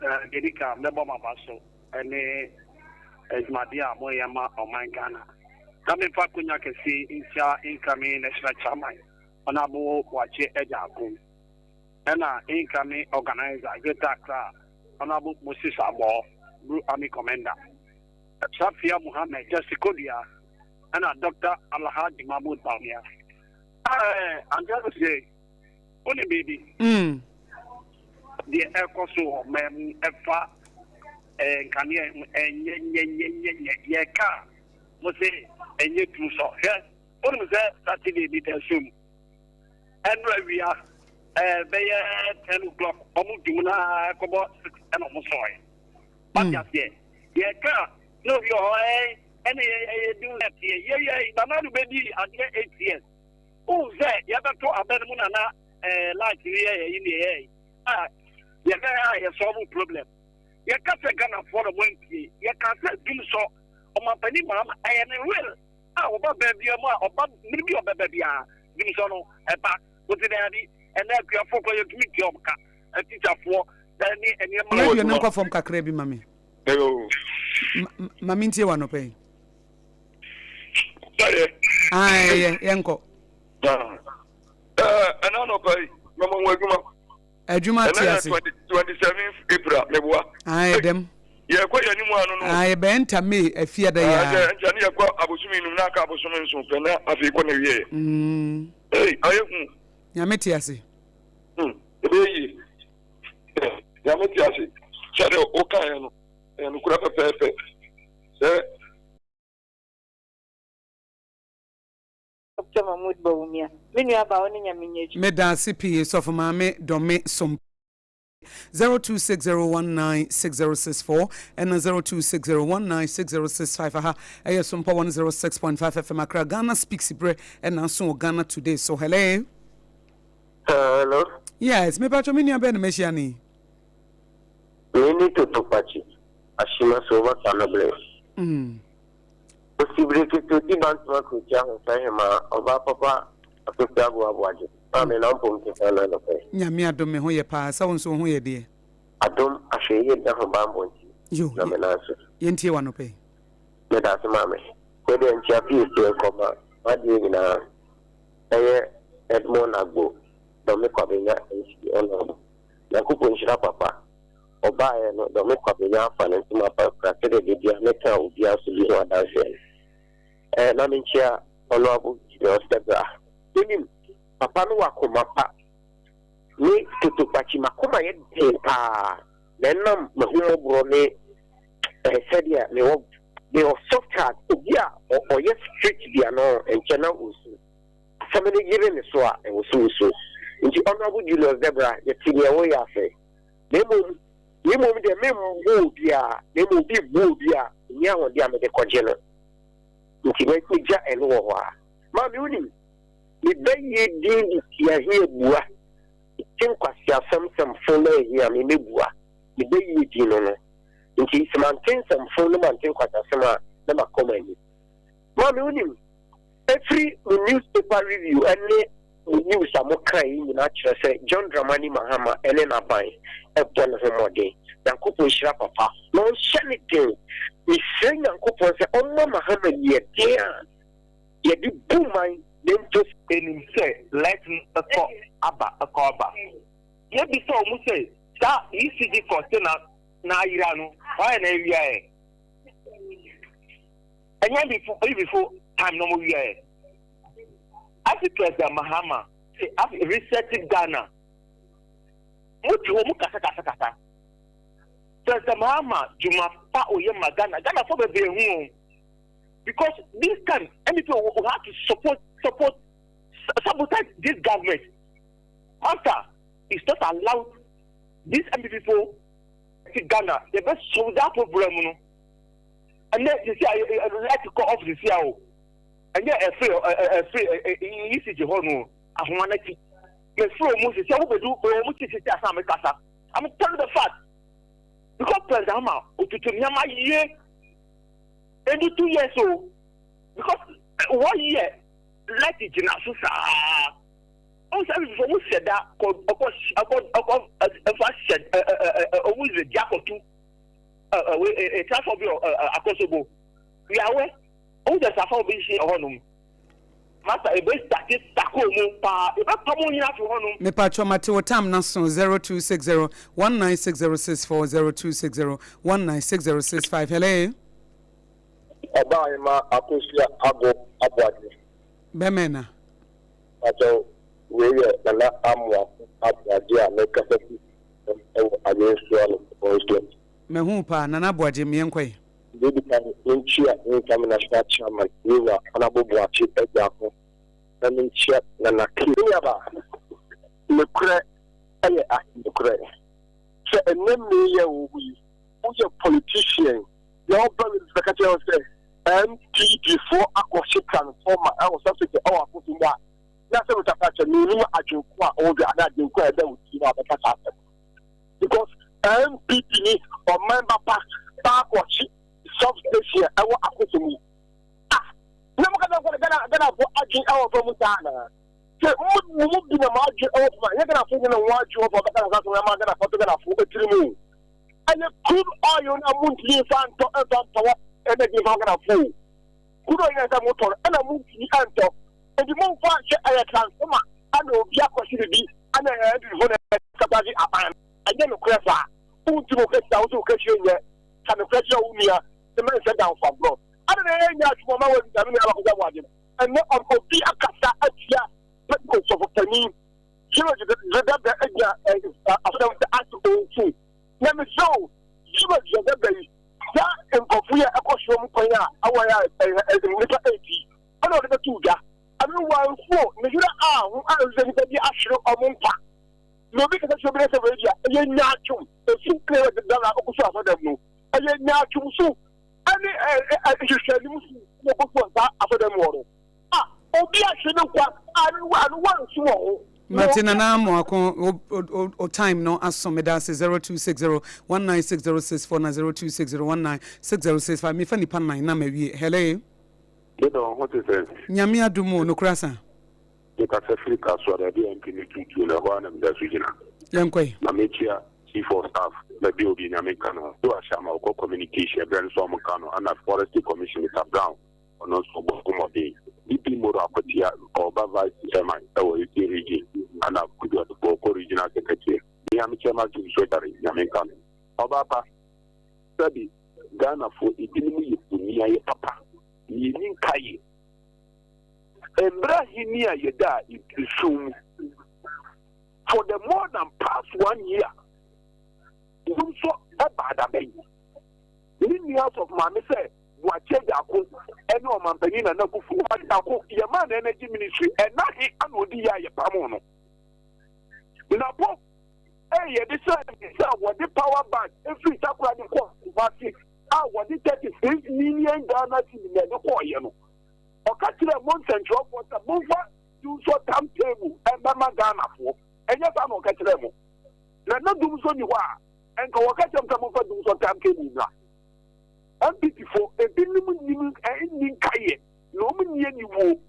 Eh, dedi ka mɛbɔ m'aba so ɛne adwumadeɛ a moyɛ ma ɔman Ghana. Na memfa akonya kɛseɛ nhyia incoming national chairman Honorable Boakye Agyarko ɛna incoming organizer Greater Accra Honorable Moses Abor, Blue Army Commander. Safia Muhammed, Justice Kodua, ɛna Dr. Alhaji Mahmood Bawumia. Ɛɛ, Auntie Agosie, wo ne biribi? Mm. Deɛ ɛkɔ so wɔ ɔman mu ɛfa ɛɛ nkanea ho ɛnyɛ nyɛ nyɛ nyɛ nyɛ yɛka a mo se ɛnyɛ tu sɔ hwɛ wonim sɛ Saturday bi da sum ɛno awia ɛɛ bɛyɛ 10 o'clock ɔmo dum na ɛkɔbɔ 6 ɛna ɔmo sɔɛ. Wate aseɛ? Yɛka a, na obi wɔ hɔ ɛɛ ɛne yɛ yɛ dum left yɛ yɛ yɛ Nana no bɛdi adeɛ 8 years. Wohu sɛ yɛbɛto abɛ no mu nana ɛɛ light no yɛ yɛ yi ne yɛ a yɛbɛ a yɛ solve problem. Yɛka sɛ Ghanafoɔ na wɔampie. Yɛka sɛ dum sɔ ɔmampanin Mahama ɛyɛ ne will a ɔba baabi mu a ɔba mmiri bi ɔbɛba biara dum sɔ no ɛba. Wote daabi ɛnɛ akuafoɔ kɔ yɛntumi ntua wɔn ka atikyafoɔ ɛne nneɛma. Radio no nkɔ fam kakra bi ma me. Ma me ntie wa nɔpɛ yi. Ɛyɛ yɛnkɔ. Ɛna nɔpɛ yi mɛmɔ ho adwuma. Adwuma te ase. 27 April meboa. Ayɛ dɛm. Yɛkɔ yɛn anim ano no. Ayɛ bɛn nta May afiada yi ara. Nkyɛn ne yɛkɔ abosomi num na aka abosomi nson pɛ na afei kɔ na wie. Ee ayɛ hu. Nyame te ase. Hmm, ɛbɛyɛ yie. Nyame te ase. Sɛdeɛ wokaeɛ no, ɛyɛ nokorɛ pɛpɛɛpɛ. Sɛ. Dr. Mahmood Bawumia. Me nua baa wo ne Nyame nyɛ adwuma. Medaase pii sɔfo maame dɔme som. 0260196064 ɛna 0260196065 aha ɛyɛ Sompa 106.5 FM Accra Ghana Speaks berɛ ɛna aso wɔ Ghana Today so. Hello. Hello. Yes, me patro me nua bɛn na mahyia ne. Me ne Toto Kwakye Ashima Sova Sanoble. Osibiri ketewa ti bantama kurotia ahoɔfɛ hemaa ɔbaa papa Akosua Agoa Aboagye. Maame na mpom te sɛn na anɔpa yi? Nyame adom me ho yɛ paa sɛ wo nso wo ho yɛ deɛ? Adom, ahwɛyie ne ahobanbɔ nti Yo, na me nan so. yɛntie wo anɔpa yi. Medase maame. Wei deɛ nkyea pii sie nkɔ ma m'adeɛ nyinaa ɛyɛ Edmond Agbo Dɔme Kwabenya MC Honourable Nyankopɔn nhyira papa ɔbaeɛ no Dɔme Kwabenya afa ne ntoma pa afira sɛdeɛ da biara meka a obiara nso di ho adanseɛ no ɛɛ na menkyea Honourable Julius Debra wonim papa no wɔ akoma pa me totokpakyi m'akoma yɛ den paa na ɛnam m'ahummɔborɔ ne eh, sɛdeɛ mewɔ mewɔ soft heart obi a ɔyɛ strict bia no nkyɛ na ɔsu asɛm no yere ne so a ɛwɔ so ɔsu nti Honorable Julius Debra yɛte deɛ woyɛ ase na mmom na mmom deɛ memmu obiara na mmom obi bu obi a ɛni ahoɔden a mede kɔgye no nti mɛgya ɛno wɔ hɔ a maame wonim. Me bayie din de Tiahia Bua. Mete nkwaseasɛm sɛm fo na ahia me mɛbua. Me bayie din no no. Nti sɛ mante nsɛm fo na mante nkwaseasɛm a na makɔ m'anim. Maame wonim, ɛfiri mo newspaper review ne mo news a mokae yi nyinaa kyerɛ sɛ John Dramani Mahama ne n'aban bɔ ne ho mmɔden. Nyankopɔn nhyira papa na ɔnhyɛ ne den. Mesrɛ Nyankopɔn sɛ ɔmma Mahama yiɛden a yɛde bu man na mpo Enim sɛ light no kɔ aba kɔ aba. Yɛ bisa ɔmo sɛ saa ECG container na ayera no hwan na awia ɛ? Ɛnyɛ before before time na ɔmo wia ɛ. Afi President Mahama sɛ afi reset Ghana. Mo te hɔ mo kasa kasa kasa. President Mahama dwuma pa oyɛ ma Ghana. Ghana fo bebree hu o. Because this time NPP will, will have to support support sabotage this government. Master is not allowed this NPP people to Ghana. They best solve that problem no. And then you see light kɔ off sisi a o. Ɛnyɛ ɛfiri ɛfiri ECG hɔ no ahoma n'akyi. Mefiri ɔmo sisi a wɔbɛdu ɔmo ti sisi asa mi kasa. I'm telling the fact. Because President Mahama otutu nneɛma yie. Edu 2 years o. Because one year light gyina so saa. Ɔmo sɛ ɛfiri ɔmo hyɛ da kɔ ɔkɔ ɔkɔ ɔkɔ ɛfa hyɛ ɛ ɛ ɛ ɔmo yɛ di akɔtu ɛ ɛ ɛ ɛ transfer bi ɛ ɛ Akosombo. Yàwɛ ɔmo sɛ safa obi hyɛ hɔnom. Master ebe start tako mu paa ebe pam nyina fi hɔnom. Mepatwɔ mate wo tam na so. 0260 196064, 0260 196065. Hello. Ɔbaa yi ma Akosua Ago Aboagye. Bɛmɛ na. Pakyɛw, wei yɛ Nana Amoako Aboagye a mekasa fi ɛwɔ Ayensuano no constituency. Mahu paa, Nana Aboagye, mmiɛnkɔ yi. Deɛ di kan, menkyia Income National Chairman Yewura Honourable Boakye Agyarko na menkyia Nana K. Me nuabaa, nokorɛ yɛ nokorɛ. Sɛ ɛnnɛ mmere yi a ɛwɔ mu yi, woyɛ politician na woba bi bɛka kyerɛ wo sɛ NPP foɔ akɔhye transformer ɛwɔ substation ɛwɔ Akosombo a, na sɛ wotaka kyɛ menim adwenko a ɔwɔ anaa adwenko a ɛda wo tirim a bɛka saa asɛm, because NPP ni ɔman ba pa baakɔhye substation ɛwɔ Akosombo ah, na mo kasa kɔ Ghana Ghanafoɔ adwen ɛwɔ fam saa anaa? Sɛ mo mu bi na mo adwen ɛwɔ fam a, nyɛ Ghanafoɔ nyɛ na wɔn adwen wɔ fam bɛka saa asɛm ama Ghanafoɔ to Ghanafoɔ etiri mu. Ɛyɛ crude oil na mo ntumi nfa ntɔ nfa mpawa energy nfa Ghanafoɔ. Crude oil na ɛsɛ mo tɔ no ɛna mo ntumi ntɔ, nti mo nfa nhyɛ ɛyɛ transformer ɛna obi akɔhye bibi ɛna ɛyɛ ndufo na ɛsabage aban. Ɛnyɛ nokorɛ saa. Wontumi wo kɛhyia wo sɛ wo kɛhyia nyɛ ka nokorɛ kyerɛ wo nua sɛ mɛnsɛ damfo agorɔ ɛna na ɛyɛ nyɛ adwuma ma wɔabisa me nua bakɔsɛ aboagye no. Ɛnɛ obi akasa atia sɔfo panin zero dedada agyina asɔdam sɛ ase ɔnfu na mesrɛ wo, zero dedada yi saa nkɔfo yi a ɛkɔ soro mu kwan a awɔ a nnipa ɛdi ɛna ɔde bɛto dwa ɛno wanfuo ne yerɛ a ho a sɛ nnipa bi ahwere ɔmo nkwa na obi kasa kyerɛ obi sɛ wei deɛ ɛyɛ nyaatwom efi kene wɔ dada ɔkɔ so asɔdam no, ɛyɛ nyaatwom so ɛne nhwehwɛnim so na ɔkɔ so saa asɔdam wɔ no a obi ahwere ne nkwa ano ano wansu wɔ ho. Mate, Nana Amoako, o time no aso. Meda ase. 0260 196064 na 0260 196065. Mefa nipa nan na mawie. Hello. Deda ho te sɛ? Nyame adom o, nokora sa. Mekasa firi Kasoa, baabi a MP no tutuo no, ɛhɔ a na meda so gyina. Yɛnkɔ yi. Na mekyia Chief of Staff baabi a obi Nyame nka no ho so ahyɛ ama ɔkɔ communication ɛberɛ no so ɔmo ka no, ana Forestry Commission Mr Brown, ɔno nso ɔbɔ mmɔden. DP Moro Akwatia, ɔba vice chairman ɛwɔ Eastern Region, ana Kudu Adofo ɔkɔ regional secretary. Mea me chairman team so dare Nyame nka no. Ɔbaa pa, sɛbi Ghanafoɔ ebinom yɛ boni ayɛ papa na yɛni nkaeɛ. Mmerɛ ahenni a yɛda a esum mu for the more than past one year dum so ɛba adabɛn ne nua asɔfo maame sɛ Boakye Agyarko ɛne ɔmampanyin Nana Akufo Agyarko yɛmaa no energy ministry ɛna he ana odi yɛ a yɛpam no napo ɛyɛ yɛde hyɛ ne sɛ wɔde power bank efiri Takoradi kɔ Kumasi a wɔde 36 million Ghana cedi na ɛde kɔɔyɛ no, ɔka kyerɛ mo nsɛntwerɛfoɔ sɛ momfa Dumsor timetable ɛbɛma Ghanafoɔ. Ɛnyɛ saa na ɔka kyerɛɛ mo? Na na Dumsor nni hɔ a, nka wɔka kyerɛ mo sɛ momfa Dumsor timetable mmra. NPP foɔ, ebinom nnim, nni nkaeɛ, na wɔn nni aniwuo.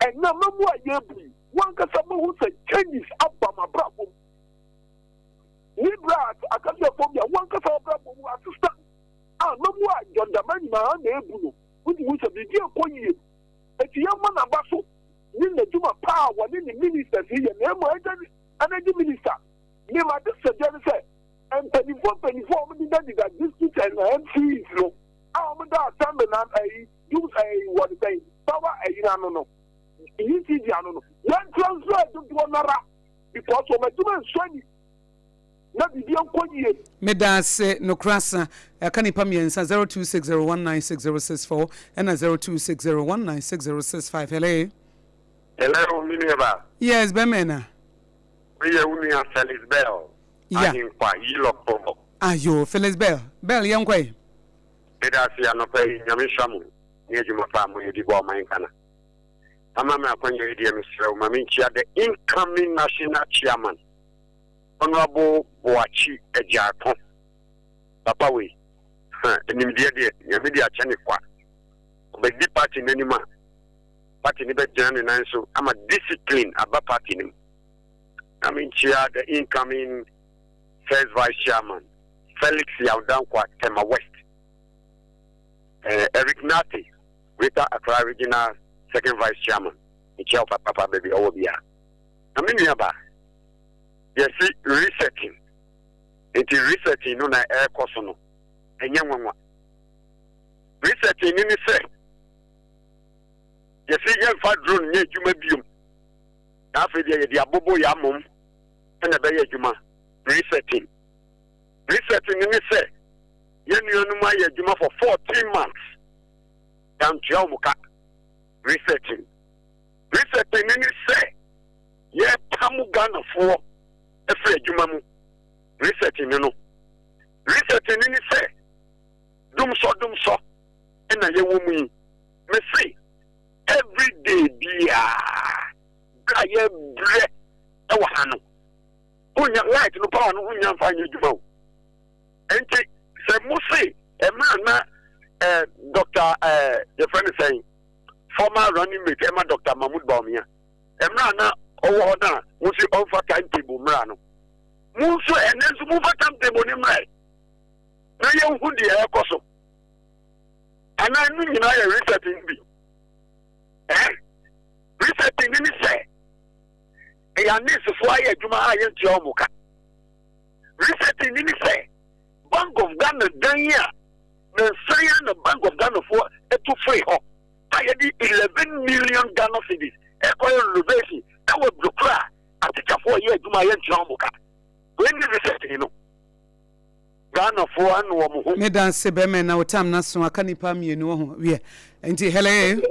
Ɛnnɛ amamuo a yɛrebu yi, mo ankasa moahu sɛ changes aba mo abrabɔ mu. Ne berɛ a akasuafoɔ bi a wo ankasa w'abrabɔ mu asesa a amamuo a John Dramani Mahama ɛrebu no, wotumi hu sɛ biribi rekɔ yie. Enti yɛmmɔ n'aba so ne n'adwuma pa a wɔne ne ministers yi yɛ na mmom ɛgya energy minister ne m'adesrɛdeɛ ne sɛ mpanimfoɔ mpanimfoɔ a wɔdedadeda district and MCEs no a wɔda assembly na ɛyi dum ɛyi wɔde sɛn power ɛyi n'ano no ECG ano no yɛn transfer dodoɔ nara because wɔn adwuma nsɔ ani na biribi nkɔ yie. Medaase nokorɛ asa ɛka nipa miensa 0260196064 ɛna 0260196065 hello. Hello me nua ba. Yes bɛmɛ na. Wei yɛ wo nua Felix Bell Yeah. Ahenkwa Yilɔ Kpɔbɔ. Ayoo Felix Bell Bell yɛnkɔ ɛ. Medaase anɔpa yi Nyame nhyira mo ne adwuma pa a moyɛ de boa ɔman Ghana. Ama me akwanya yi deɛ mesrɛ wo ma menkyia the incoming national chairman Honourable Boakye Agyarko. Papa wei, huh, nimdeɛ deɛ Nyame de akyɛ ne kwa. Ɔbɛdi party no anim a, party no bɛgyina ne nan so ama discipline aba party no mu. Na menkyia the incoming first vice chairman Felix Yaw Dankwa Tema West, eh, Eric Nartey Greater Accra Regional second vice chairman. Mekyia wo papapa baabi a ɔwɔ biara. Na me nua ba, yɛse resetting, nti resetting no na ɛrekɔ so no, ɛnyɛ nwanwa. Resetting no ne sɛ, yɛse yɛmfa drone nyɛ adwuma biom, na afei deɛ yɛde abobo yɛ amom ɛna ɛbɛyɛ adwuma. Resetting. Resetting no ne sɛ, yɛn nuanom ayɛ adwuma for 14 months, yɛantua wɔn ka. Resetting. Resetting no ne sɛ yɛrepamo Ghanafoɔ afiri adwuma mu. Resetting no no. Resetting no ne sɛ dumsɔ dumsɔ na yɛwɔ mu yi. Mese everyday biara berɛ a yɛbrɛ wɔ ha no, wonya light no power no wonya mfa nyɛ adwuma o. Nti sɛ mo se mmerɛ na eh, Dr. Eh, yɛfrɛ no sɛn former running mate ɛma Dr. Mahmoud Bawumia mmerɛ a na ɔwɔ hɔ no a mo se ɔmfa time table mmra no, mo nso ɛnɛ nso momfa time table no mmra na yɛnhu deɛ ɛkɔ so. Anaa ɛno nyinaa yɛ resetting bi. Eh? Resetting ne sɛ ɛyɛ anesefoɔ ayɛ adwuma a yɛntua wɔn ka. Resetting ne sɛ Bank of Ghana dan a nansa yi ara na Bank of Ghana foɔ tu firi hɔ a yɛde 11 million Ghana cedis ɛkɔyɛ renovation ɛwɔ Brokura a atikyafoɔ yɛ adwuma a yɛntua wɔn ka. Wei ne resetting no. Ghana foɔ ano wɔn ho. Me danse bɛmɛ na wo tam na so aka nipa mienu wɔ ho wiɛ nti hello.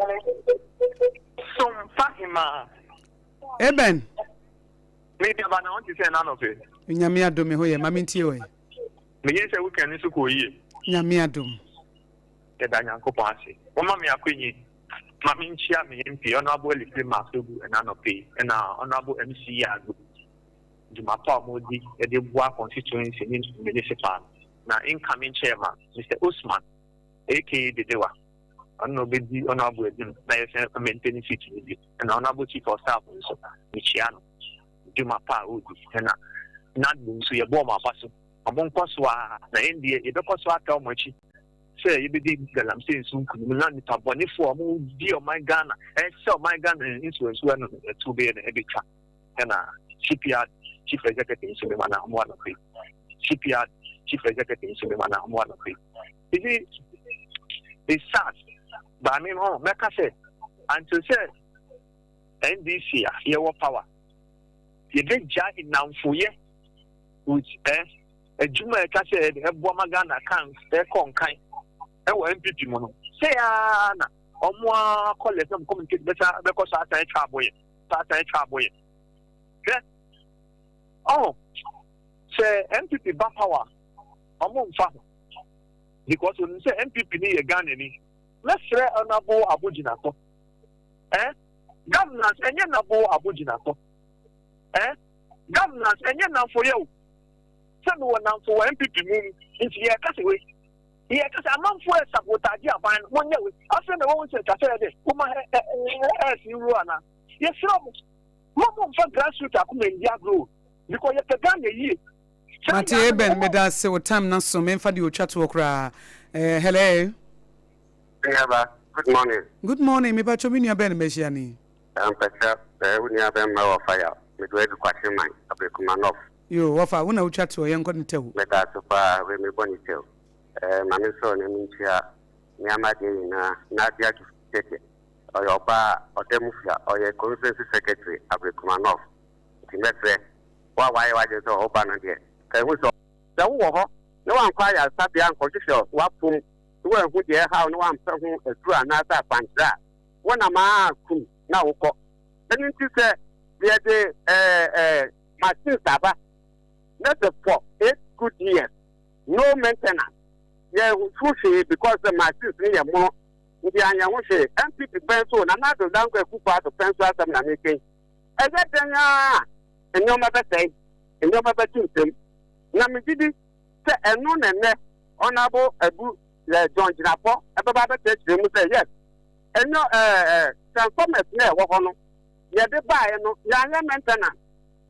Sompa hemaa. Eben. Me nuaba na wonte sɛ ɛna anɔpɛ. Nyame adom me ho yɛ ma mentie wɔ. Megye sɛ weekend nso kɔɔ yie. Nyame adom. Yɛda Nyankopɔn ase. Wɔma me akwanyi ma menkyia me MP Honourable Elifiri Masogu ɛna anɔpɛ yi ɛna Honourable MC Agbo dwuma pa a wɔdi de boa constituency ne municipal no. Na incoming chairman Mister Osman aka Dedewa ɔno na ɔbɛdi Honourable anim na yɛsɛ maintain seat no bi. Ɛna Honourable Chief of Staff nso mekyia no dwuma pa a ɔredi. Ɛna NADMO nso yɛbɔ wɔn aba so. Wɔn nkɔ so ara na yɛn deɛ yɛbɛkɔ so ata wɔn akyi sɛ yɛbɛdi galamsey nso nkunim na nipa bɔnefoɔ a wɔdi ɔman Ghana ɛsɛ ɔman Ghana nsuwansuwa no ɛtuo bɛyɛ no ɛbɛtwa. Ɛna CPR Chief Executive nso bɛma na wɔn anɔpɛ. CPR Chief Executive nso bɛma na wɔn anɔpɛ. You see, it's sad, but I mean, oh, mɛka sɛ until sɛ NDC a yɛwɔ power yɛbɛgya nnamfoyɛ with eh, adwuma a ɛka sɛ ɛboa ma Ghana kan ɛkɔ nkan ɛwɔ NPP mu no sɛ yaa na ɔmo a kɔlɛ sɛ ɔmo communicate bɛsa bɛkɔ so asan atwa aboyɛ asan atwa aboyɛ hwɛ ɔho sɛ NPP ba power ɔmo nfa ho because onim sɛ NPP ni yɛ Ghana ni mɛsrɛ ɔnabo abogyina so eh. Governance ɛnyɛ nabo abo gyina so. Eh? Governance ɛnyɛ nnamfoyɛ o. Sɛ mewɔ nnamfo wɔ NPP mu nti yɛka sɛ wei. Yɛka sɛ amanfoɔ yɛ sabotage aban no, monyɛ wei. Afei na wɔhu sɛ ɛtwa sɛ yɛde woma ɛɛsi wuro anaa. Yɛsrɛ mo, mo momfa grassroots akoma ndi agorɔ o. Because yɛpɛ Ghana yie. Mate Eben, meda ase wo time no aso, memfa deɛ ɔtwa toɔ koraa. Eh, hello. Nuaba, good morning. Good morning, mepakyɛ me nua bɛn na mahyia no yi? Mpakyɛ, eh, wo nua bɛn ma wɔ fire, mede wadu Kwakyeman, Abrekuma North. Yoo, wɔfa, wo na wotwa toɔ, yɛnkɔ ne tɛw. Meda ase paa, wei mebɔ ne tɛw. Eh, ma me nsɔɔ na menkyia nneɛma adeɛ nyinaa, Nadia Tete, ɔyɛ ɔbaa a ɔda mu fia, ɔyɛ constituency secretary, Abrekuma North. Nti mɛsrɛ, wo a wayɛ w'adwene sɛ ɔba no deɛ, ka ehu sɛ. Sɛ wowɔ hɔ na woankɔ ayaresabea ankɔhwehwɛ w'apɔm na woanhu deɛ ɛreha wo na woampɛ ho aduru anaasɛ akwankyerɛ a, wonam ara kum na wokɔ. Ɛno nti sɛ yɛde ɛɛ machines aba na sɛ for 8 good years no maintenance, yɛnhu hwee because sɛ machines no yɛ mono nti anyɛ ho hwee. NPP pɛn so, Nana Addo Dankwa Akufo-Addo pɛn so asɛm na meka yi. Ɛyɛ dɛn ara a nneɛma bɛsɛe, nneɛma bɛto nsam. Na megye di sɛ ɛno na ɛnnɛ Honourable Abu John Jinapor ɛbɛba abɛkyerɛkyerɛ mu sɛ yes, ɛnyɛ ɛɛ transformers na ɛwɔ hɔ no yɛde baeɛ no yɛanyɛ maintenance.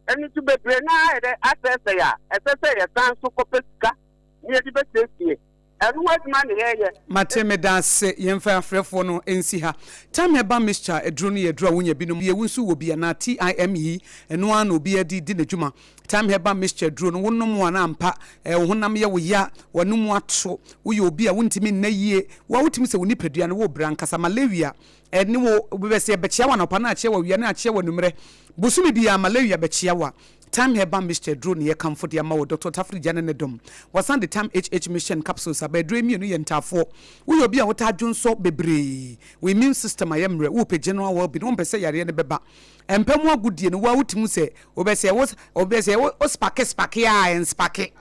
Ɛno nti bebree no ara yɛ dɛ asɛesɛe a ɛsɛ sɛ yɛsan nso kɔpɛ sika na yɛde bɛsiesie. Ɛno ho adwuma na yɛreyɛ. Mate, meda ase. Yɛmfa afrɛfoɔ no nsi ha. Thyme Herbal Mixture aduro no yɛ aduro a wonya binom yɛ, wo nso wɔ bi anaa? TIME, ɛno ara na obiara de di n'adwuma. Thyme Herbal Mixture aduro no, wonom a na ampa wo honam yɛ wo ya, w'anomu ato, woyɛ obi a wontumi nna yie, wo a wotumi sɛ wo nipadua no worebrɛ ankasa, malaria ne wo bɛsɛ ɛbɛkyea wo anɔpa na akyea wo awia na akyea wo anwummerɛ. Bosome biara malaria bɛkyea wo a, Thyme Herbal Mixture aduro na yɛkamfo de ama wo. Dɔkta Tafiri Gya ne ne dɔm. Wɔasan de Thyme HH Mixture and Capsules aba. Aduro yi mmienu yɛ ntaafoɔ. Woyɛ obi a wotaa dwonsɔ bebree, wo immune system ayɛ mmerɛ, worepɛ general well-being, wompɛ sɛ yareɛ no bɛba. Mpa mu agodie no, wo ara wotumi hu sɛ wobɛsɛ wo wobɛsɛ wo wo spake spake a ɛnspake.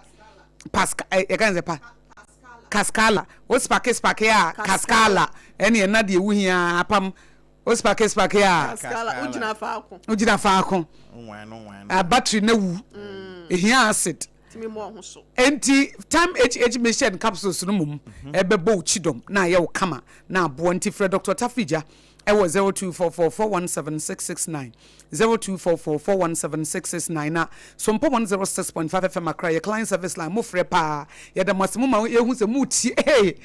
Pasca eh, yɛka ne sɛ pa Cascala. Wo spake spake a Cascala. Ɛne ɛna deɛ wohia apam. Wo spake spake a. Cascala, wogyina faako. Wogyina faako. A battery na wu. Ehia acid. Tumi mɔ ho so. Enti Time HH Mixture and Capsules no mmom ɛbɛbɔ wo kyidɔm na ayɛ wo kama na aboa. Nti frɛ Dr. Tafija ɛwɔ 0244 417 669, 0244 417 669 na Sompa 106.5 FM Accra yɛ client service line. Mo frɛ paa. Yɛda mo ase mo ma yɛhu sɛ mo tie. Hey!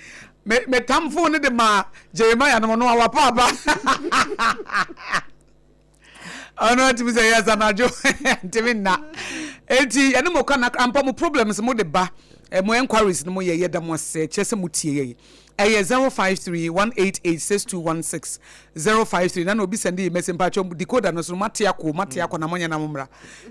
Me me tamfo no de ma Jeremiah no ɔno awapa aba. Ɔno atumi sɛ yes anadwo ntumi nna. Enti ɛne mo ka na ampa mo problems mo de ba eh, mo enquiries no mo yɛ yɛda mo ase kyerɛ sɛ mo tie yɛ. Ɛyɛ 053 188 6216 053 na na obi sɛnde yi message mpakyɛ decoder no so no mate akɔ mate akɔ na monyɛ na mo mmra.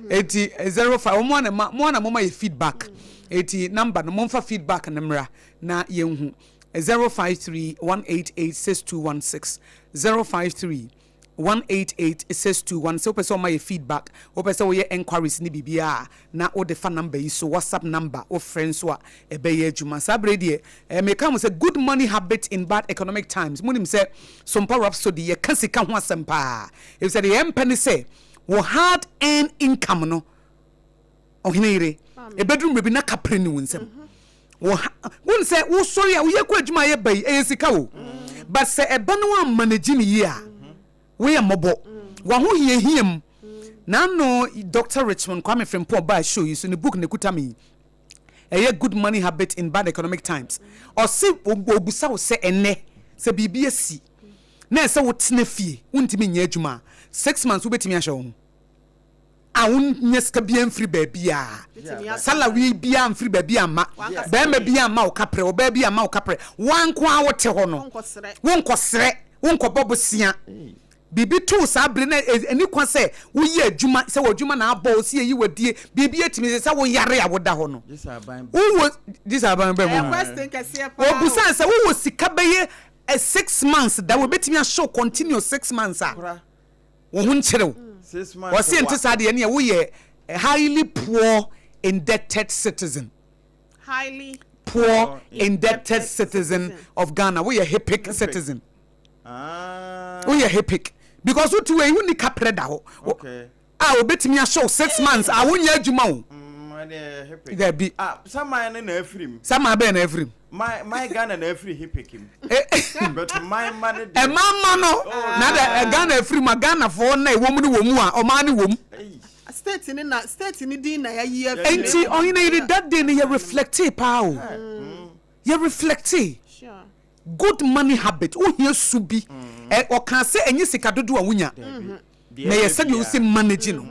Enti 05 wɔn ana ma mo ana mo ma yɛ feedback. Enti number no momfa feedback no mmra. Na yɛnhu. 053 188 6216 053 188 6216 Wopɛ sɛ ɔma yɛ feedback, wopɛ sɛ woyɛ enquiries ne biribiara a, na wode fa number yi so, WhatsApp number, wofrɛ nso a ɛbɛyɛ adwuma. Saa berɛ yi deɛ, eh, meka mo sɛ good money habit in bad economic times. Monim sɛ Sompa Rhapsody yɛka sika ho asɛm paa, efisɛ deɛ yɛmpɛ ne sɛ wo hard earned income no Ɔhene yere, ɛbɛduru mmerɛ bi na kapre nni wo nsam. Wo ha, wohu sɛ wosɔre a woyɛ kɔ adwuma a yɛba yi, ɛyɛ sika o. But sɛ ɛba no woammanagyi no yie a, woyɛ mmɔbɔ. W'ahohiahia mu. N'ano Doctor Richmond Kwame Frimpong baa show yi so, ne book na ɛkuta me yi. Ɛyɛ Good Money Habit in Bad Economic Times. Ɔse ɔbusa wo sɛ ɛnnɛ, sɛ biribi asi na ɛsɛ wotena fie, wontumi nyɛ adwuma a, 6 months wobɛtumi ahwɛ wo ho? A wonnya sika biara mfiri baabiara, salary biara mfiri baabi amma, barima biara amma wo kaprɛ, ɔbaa bi amma wo kaprɛ, wo ara nko ara wote hɔ no, wonkɔsrɛ, wonkɔbɔ bosea. Biribi to wo saa bere na ɛni kwan sɛ woyɛ adwuma, sɛ w'adwuma na abɔ wo, sɛ yɛyi w'adie, biribi atumi sɛ sɛ woyare a woda hɔ no. Wowɔ, gye sɛ aban ba mu. Wɔbusaa sɛ wowɔ sika bɛyɛ 6 months da, wɔbɛtumi ahyɛ wo continue 6 months a. Wo ho nkyere wo. Ɔse nte saa deɛ ɛneɛ woyɛ highly poor indebted citizen. Highly poor indebted citizen of Ghana. Woyɛ HIPIC citizen. Woyɛ HIPIC. Because wote wei wonni kaprɛ da hɔ a obetumi ahyɛ wo 6 months a wonyɛ adwuma o. Dabi. Ah, saman no na afiri mu. Saman bɛn na afiri mu? My Ghana na afiri HIPC mu. But my ma no deɛ. Ɛma ma no na de Ghana afiri mu a, Ghanafoɔ na ɛwɔ mu no wɔ mu a ɔman no wɔ mu. State ni na state ni din na yɛayi afiri. Nti ɔhene yere, that day no yɛ reflecte paa o, yɛ reflecte. Good money habit wohia su bi. Ɛ ɔka sɛ ɛnyɛ sika dodo a wonya na yɛ sɛdeɛ wosi manage no.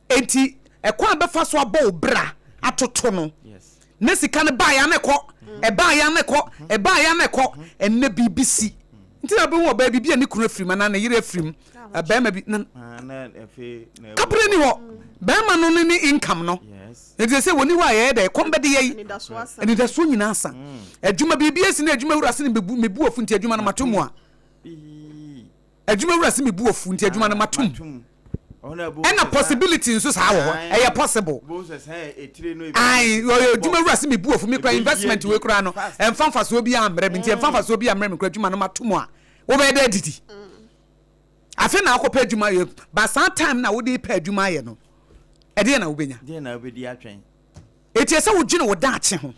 Enti ɛkwan a bɛfa so abɔ wo bra atoto no na sika no baeɛ na ɛkɔ, ɛbaeɛ na ɛkɔ, ɛbaeɛ na ɛkɔ. Ɛnnɛ biribi si nti na wobɛhu ɔbaa biribi a ne kunu afiri mu anaa ne yere afiri mu, bɛrima bi na kapere ni hɔ, bɛrima no ne ne income no. Nti sɛ wɔni hɔ a, yɛyɛ dɛ kɔm bɛde yɛi, anidasoɔ nyinaa sa. Adwuma biribi asi na adwuma wura se ne mebu afu nti adwuma no mato mu a, adwuma wura se mebu afu nti adwuma no mato mu. Ɛna possibility nso saa wɔ hɔ, ɛyɛ possible. Ayi, ɔyɛ adwuma wura se mebu afu, me kura investment wei kura no ɛnfa nfasoɔ bi amrɛ mi nti ɛnfa nfasoɔ bi amrɛ mi kura adwuma no mato mu a, wobɛyɛ dɛ didi. Afei na akɔpɛ adwuma yɛ ba, saa time na wode pɛ adwuma ayɛ no, ɛdeɛ na wobɛnya? Deɛ na wobɛdi atwɛn? Eti ɛsɛ wodwene wo daakye ho.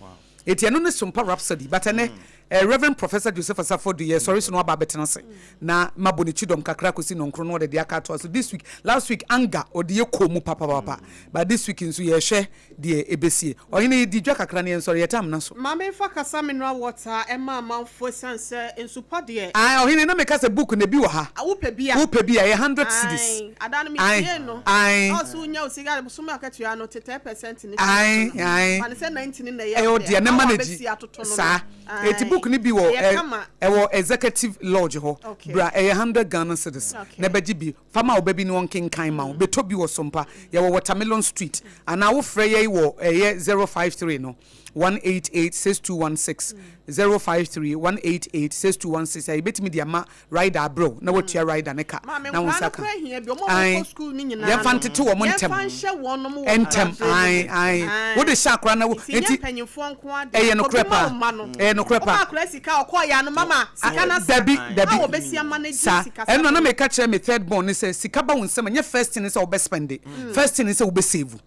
Eti ɛno ne Sompa Rhapsody. But ɛnɛ Reverend Professor Joseph Asafo Adu yɛ sɔre so na waba abɛtena ase na mabɔ ne kyidɔm kakra kɔsi nɔnkron na ɔde deɛ aka atoa so. This week, last week anger ɔde yɛ kɔɔ mu papapapa, but this week nso yɛrehwɛ deɛ ɛbɛsie. Ɔhene, di dwa kakra na yɛnsɔre, yɛ time no aso. Ma menfa kasa mineral water ɛma amanfoɔ ɛsiane sɛ nsu pa deɛ. Ae ɔhene, na meka sɛ book no ebi wɔ ha. Wopɛ bi a. Wopɛ bi a, ɛyɛ 100 cedis. Ae, ada no metiee no. Ae. Na ɔse wonya wo sika bosome akatua no te 10% no fi Ae, so no. ae. Fa no sɛ 90 no na ɛyɛ Ɛyɛ wo ɔdeɛ, dea. ne How a manage bɛsi atoto no no. saa. Ae. Eti book no bi wɔ Ɛyɛ ɛ kama. ɛwɔ Executive Lodge hɔ. Okay. Bra, ɛyɛ 100 Ghana cedis. Okay. Na bɛgye bi. Fa ma wo ba bi na ɔnkenkan ma wo. Bɛtɔ bi wɔ Sompa. Yɛwɔ Watermelon Street. Anaa wofrɛ yɛn wɔ ɛyɛ 053 no 188 6216, 053 188 6216 a, yɛbɛtumi de ama rider abrɛ wo na woatua rider ne ka Maame, na wo nkwadaa nsa no ka. koraa hia bi. Wɔn a Ae. wɔkɔ school no nyinaa Yɛmfa no, ntete wɔn yɛmfa ntɛm. nhyɛ wɔnom wɔ Ntɛm. nkwadaa mu. Ae, ae. Ae. Wode hyɛ akwadaa no Nti nyɛ nti mpanyinfoɔ nko ara deɛ. ɛyɛ Kɔ bi nokorɛ ma paa. wo mma no. Ɛyɛ nokorɛ Woma paa. akwadaa sika a, ɔkɔɔ yɛ ano, mama sika no asa. Dabi, dabi. How wɔbɛsi ama no agye Saa. sika Ɛno na sɛm no. meka kyerɛ me third born ne sɛ sika ba wo nsam a, ɛnyɛ first thing ne sɛ wobɛ spend. First thing ne sɛ wobɛ save.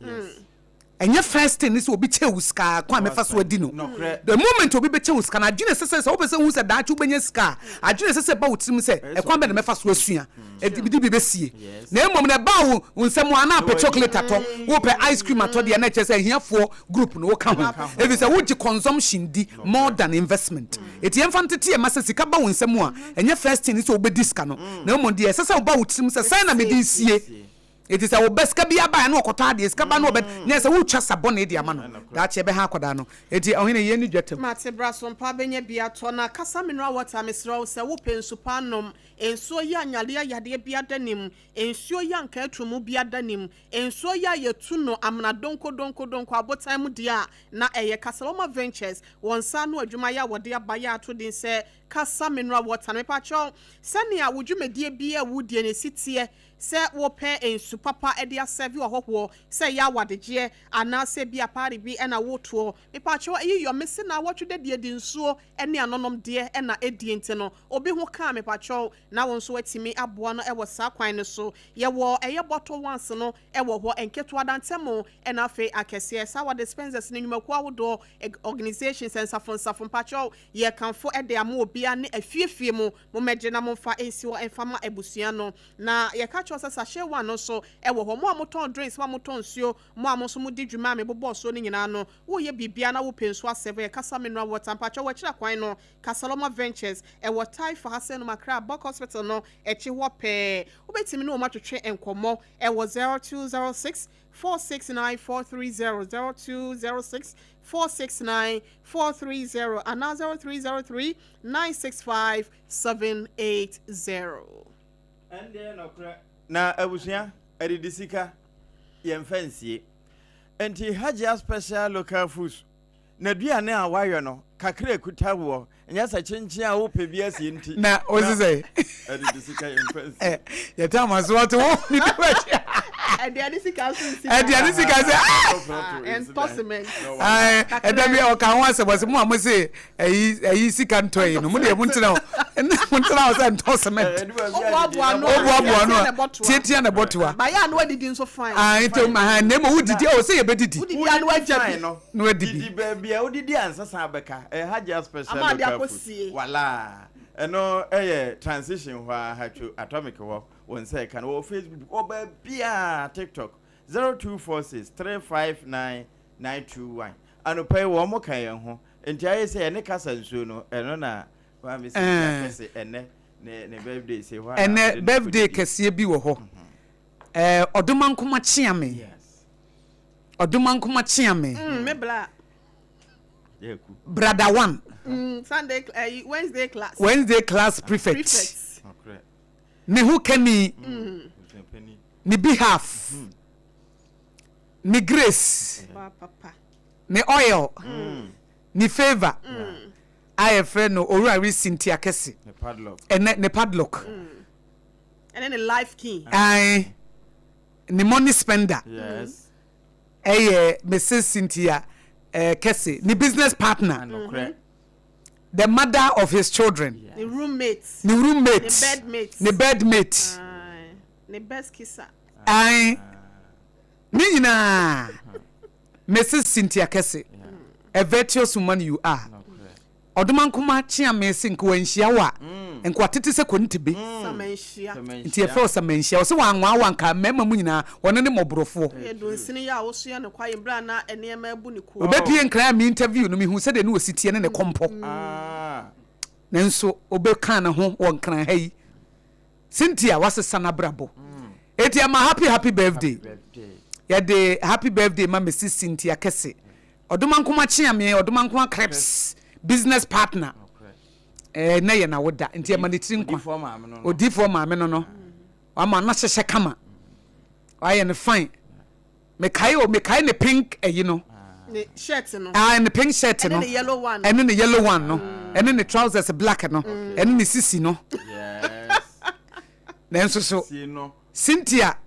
Ɛnyɛ first thing ne sɛ obi kyɛ wo sika kwan mɛfa so adi no. The moment obi bɛkyɛ wo sika no, adwene ɛsɛ sɛ wopɛ sɛ wohu sɛ daakye wobɛnya sika a, adwene ɛsɛ sɛ ɛba wo tirim sɛ ɛkwan bɛn na mɛfa so asua ɛde bi bɛsie. Na mmom na ɛba wo wo nsɛm a, na apɛ chocolate atɔ, wopɛ ice cream atɔ deɛ, na ɛkyerɛ sɛ ahiafoɔ group no woka ho, ɛfiri sɛ wogye consumption di more than investment. Enti yɛmfa ntete yɛn mma sɛ sika ba wo nsam a, ɛnyɛ first thing ne sɛ wobɛdi sika no, na mmom deɛ ɛsɛ sɛ woba wo tirim sɛ sɛn na mede resie. Enti sɛ wo ba sika bi aba a na ɔkɔtɔ adeɛ, sika ba na ɔbɛ, na ɛsɛ wotwa sa bɔne de ama no, daakye ɛbɛha akwadaa no. Enti ɔhene, yei ne dwetɛ. Mate, bra so mpa bɛnya bi atɔ na kasa mineral water. Mesrɛ wo sɛ wopɛ nsu pa nom, nsuo yi a nyareɛ yadeɛ bi ada nim, nsuo yi a nka aturu mu bi ada nim, nsuo yi a yɛtu no amena donko donko donko abotan mu deɛ a, na ɛyɛ Kasaloma Ventures wɔn nsa ano adwuma yɛ a wɔde aba yɛ ato din sɛ Kasa Mineral Water no. Mepakyɛw, sɛnea wo dwumadie biara a wodie no si teɛ, sɛ wopɛ nsu papa de asɛve ɔhɔhoɔ, sɛ ɛyɛ awadegyeɛ anaasɛ ebia paare bi na wotoɔ, mepakyɛw eyi yɔ mese naawɔtwe da deɛ de nsuo ne anonom deɛ na ɛdie nti no obi ho kaa, mepakyɛw na wo nso woatumi aboa no wɔ saa kwan no so. Yɛwɔ ɛyɛ bottle ones no wɔ hɔ, nketewa da ntamu ɛna afei akɛseɛ, saa wɔ dispensers no, nnwumakuo ahodoɔ, organisations, nsafo nsafo, mpakyɛw yɛkamfo de ama obiara ne afiefie mu, mommɛgye na momfa nsi hɔ mfa ma abusua no. Na yɛka kyerɛ wo sɛ sachet one no nso wɔ hɔ. Mo a motɔn drinks, mo a motɔn nsuo, mo a mo nso modi dwuma a mebobɔɔ soɔ no nyinaa no, woreyɛ biribiara na wopɛ nsuo asɛve a, Kasa Mineral Water. Mpakyɛw, w'akyiri akwan no, Kasaloma Ventures, ɛwɔ Taifa ha sɛ nom Accra Buck Hospital no akyi hɔ pɛɛ. Wobɛtumi ne wɔn atwetwe nkɔmmɔ wɔ 0206 469 430, 0206 469 430 anaa 0303 965 780. Ɛndeɛ nɔkorɛ na abusua adidi sika yɛnfa nsie nti Hajia special local foods naduane a wayɔ no kakra ekuta woɔ nyɛ sɛ kyenkyen a wopɛ bi asie nti na osi sɛ adidi sika yɛnfa nsie. Yɛta ama so ato wo ne dɛm akyi. Aduane sika nso nsi. Aduane sika sɛ ah! Ɛntɔ cement. Ɛda bi ɔka ho asɛm ɔsɛ mo a mo se ɛyi ɛyi sika ntɔ yi no mo deɛ mo ntena hɔ mo ntena hɔ sɛ ntɔ cement. Oboaboa no Oboaboa no a tiatia na ɛbɔtoa. Bayɛ a na wadidi nso fine. Ah nti ma na emu wodidi o sɛ yɛbɛdidi. Wodidi a na wagya bi. Na wadi bi. Didi baabi a wodidi a nsesa bɛka ɛyɛ Hajia special Ama ade local akɔ food sie. walaa ɛno ɛyɛ transition hɔ a Hatcho atomic hɔ. Wo nsa ɛka no wɔ Facebook wɔ baabiaa TikTok 0246 359 921 Anɔpa yi wɔn ka yɛn ho nti ayɛ sɛ yɛne kasa nsuo no ɛno na Maame Cynthia kɛse ɛnɛ ne ne birthday sei hɔ a na Ɛnɛ ɔde no birthday kɔdidi. kɛseɛ bi wɔ hɔ ɛɛ Ɔdomankoma Kyeame Yes. Ɔdomankoma Kyeame. Mm, me bla. Yɛku. Brother one. Sunday, eh, Wednesday class. Wednesday class prefect. Prefect. Nokorɛ. Ne ho kani, ne behalf, ne grace, ne oil, ne favour a yɛfrɛ no Owura Risi Ntiakɛse, ɛnɛ ne padlock, ɛne ne life key, ae, ne money spender, ɛyɛ Mrs. Cynthia eh, Kɛse, ne business partner. The mother of his children. Ne roommate. Ne roommate. Ne bedmate. Ne bedmate. Aye. Ne best kisser. Aye. Ne nyinaa. Mrs. Cynthia Kɛse. A virtuous woman you are. Ɔdomankoma Kyeame se nka wanhyia wo a, nka watete sɛ kɔntebe. Samanhyia. Nti yɛfrɛ wo Samanhyia. Ɔse wanwaa wo a nka mmarima mu nyinaa ɔno ne mmɔborɔfoɔ. Woyɛ dunsini yɛ a wosoɛ no kwaeɛ berɛ a na nneɛma abu ne kɔn. Ɔbɛpue Nkran a me interview no mehuu sɛdeɛ ne ɔsi teɛ ne ne kɔmpɔ. Nanso ɔbɛkaa ne ho wɔ Nkran ha yi. Cynthia wasesa n'abrabɔ. Enti ɛma happy happy birthday. Yɛde happy birthday ma Mrs Cynthia Kɛse. Ɔdomankoma Kyeame, Ɔdomankoma Crepes business partner. Ɛɛ nɛ yɛ n'awoda nti ɛma ne tiri nkwa. Odiifoɔ maame no no. Wama no ahyehyɛ kama. Wayɛ no fine. Mekae o, mekae ne pink ayi no. Ne shirt no. Ah, ne pink shirt no. Ɛne ne yellow one. Ɛne ne yellow one no. Ɛne ne trousers black no. Ɛne ne sisi no. Yes. Nanso so Si no. Cynthia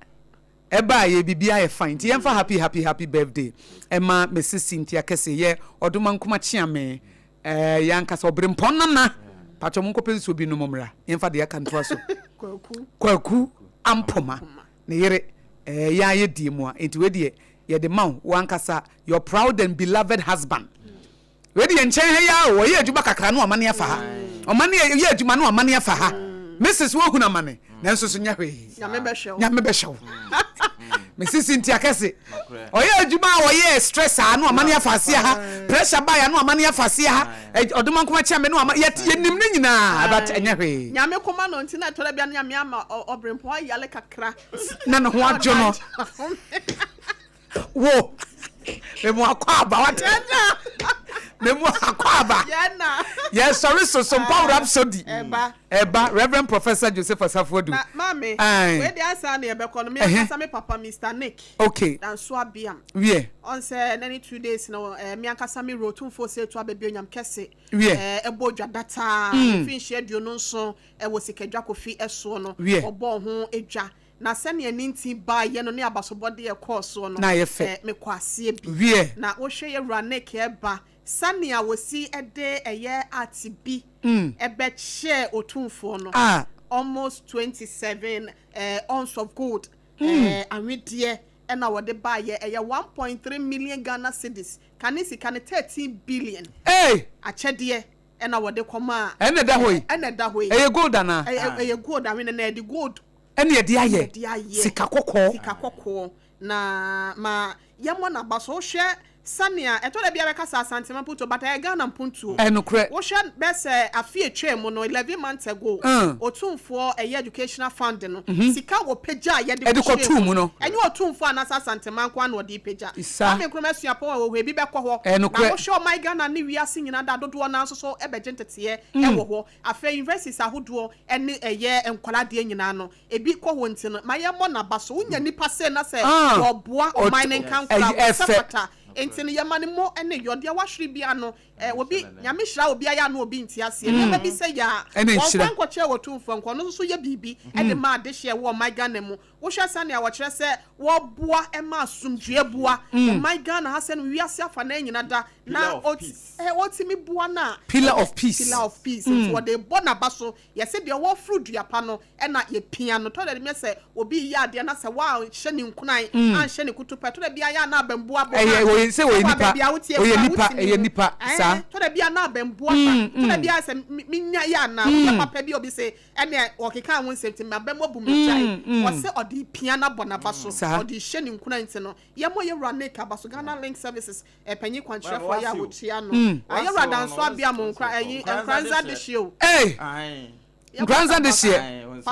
ɛbaa yɛ biribi ayɛ fine. Nti yɛmfa happy happy happy birthday ɛma Mrs Cynthia Kɛse yɛ Ɔdomankoma Kyeame ɛɛ yɛn ankasa Ɔberempɔn Nana. Patwɔ monkɔpɛ nsuo bi nom mmra. Yɛmfa deɛ aka ntoa so. Kwaku. Kwaku Ampoma. Ne yere, ɛɛ, yɛn ayɛdie mu a, enti wei deɛ yɛde ma wo, wo ankasa, your proud and beloved husband. Wei deɛ nkyɛn ha yi ara o, ɔyɛ adwuma kakra na wamane afa ha, ɔmane yɛ adwuma na wamane afa ha. Mrs. Woahunu amane, nanso so nyɛ hwee. Nyame bɛhwɛ wo. Nyame bɛhwɛ wo. Mrs. Cynthia Kɛse, ɔyɛ adwuma a ɔyɛ stress a na wamane afa aseɛ ha, pressure baeɛ a na wamane afa aseɛ ha, Ɔdomankoma kyea me na wama, yɛnim ne nyinaa, but ɛnyɛ hwee. Nyame koma no nti na ɛtɔ da bi a na Nyame ama ɔbrempɔn ayale kakra. Na ne ho adwo no. Wo, me mu akɔ aba wate. Me mu akɔ aba. Yɛsɔre so Sompa Rhapsody. Ɛba. Ɛba Reverend Professor Joseph Asafo Adu. Na maame, wei deɛ ansa na yɛbɛkɔ no, me ankasa me papa Mister Nick. Okay. Danso Abiam. Wiɛ. Ɔn sɛ ɛnɛ ne 2 days no eh, me ankasa me wura Otumfoɔ Osei Tuah abɛbue Onyam kɛse. Wiɛ. Eh, ɛbɔ dwa dataa. Mfe nhyia 27 ɛwɔ Sikadwa Kofi ɛsoɔ no. Wiɛ. Ɔbɔɔ ho dwa. Na sɛnea ne nti baeɛ no ne abasobɔdeɛ ɛkɔɔ soɔ no. Na ayɛ fɛ. Eh, mekɔ aseɛ bi. Wiɛ. Na wohwɛ yɛ wura Nick ɛba, sɛnea wɔsi de ɛyɛ art bi ɛbɛkyɛɛ Otumfoɔ no. Ah. Almost 27 eh, ounce of gold. Eh, awedeɛ ɛna wɔde baeɛ, ɛyɛ 1.3 million Ghana cedis, kane sika no 13 billion. Ei! Akyɛdeɛ ɛna wɔde kɔmaa. Ɛna ɛda hɔ yi? Ɛna ɛda hɔ yi. Ɛyɛ gold anaa? Ɛyɛ ɛyɛ gold awene na ɛde gold. Ɛna yɛde ayɛ. Yɛde ayɛ. Sika kɔkɔɔ. Sika kɔkɔɔ. Na ma yɛmmɔ n'aba so. Wohwɛ sɛnea ɛtɔ da bi a bɛka sɛ Asantema mpuntuo but ɛyɛ Ghana mpuntuo. Ɛnokorɛ. Wohwɛ bɛ sɛ afe atwam mu no, 11 months ago, Otumfoɔ ɛyɛ educational fund no, sika wɔ pagya a yɛde Ɛde kɔhyɛɛ kɔtoo mu no. Ɛnyɛ Otumfoɔ anaasɛ Asantema nko ara na ɔde repagya. Sa. Kwame Nkrumah Suapɔn a ɛwɔ hɔ, ebi bɛkɔ hɔ. Ɛnokorɛ. Na wohwɛ ɔman Ghana ne wiase nyinaa da dodoɔ no ara nso so bɛgye nteteɛ wɔ hɔ. Afei universities ahodoɔ ne ɛyɛ nkwadaa deɛ nyinaa no, ebi kɔ hɔ nti no, ma yɛmmɔ n'aba so. Wonya nnipa sei na sɛ Ah, wɔboa ɔman no nkankora a, ɛy- wɔsɛ ɛfɛ. fata. Nti no yɛma no mo ne yɔ deɛ wahwere bia no eh, obi Nyame hyira obi ayɛ a na obi nte aseɛ. Nneɛma bi sɛ yɛ a Ɛna wɔn nhyira. kwan kɔkyerɛ wɔ tumfoɔ nko ɔno nso so yɛ biribi de ma adehyeɛ wɔ ɔman Ghana mu. Wohwɛ sɛnea wɔkyerɛ sɛ wɔboa ma asomdwoeɛ boa ɔman Ghana ha sɛ no wiase afanaa nyina da na Pillar of peace. eh, wɔtumi boa no a Pillar of peace. Pillar of peace nti wɔde bɔ n'aba so. Yɛse deɛ wɔforo dua pa no na yɛpia no. Tɔ da bi sɛ obi reyɛ adeɛ na sɛ woanhyɛ ne nkuran, anhyɛ ne kutupa, tɔ da bi a yɛ a na abambuo abɔ no Ɛyɛ a, wɔyɛ sɛ sɛ wɔyɛ wɔ nipa, baabi a wotie wɔyɛ koraa nipa, wotumi ɛyɛ hu. nipa Ɛɛ, saa. tɔ da bi a na abambuo aba. Tɔ da bi a sɛ menya yɛ anaa woyɛ papa bi a obi se ɛneɛ wɔkeka ho nsɛm nti m'abam abu me gyae. Wɔse ɔde pia no abɔ n'aba so, Saa. ɔde hyɛ ne nkuran nti no, yɛmmɔ yɛn wura Nick aba so, Ghana Link Services Panyin kwankyerɛfoɔ yɛ a wɔtua no. Ayɛ wura danso abea mo nkra ɛyi nkranza dehyeɛ o. Ee! Nkranza dehyeɛ.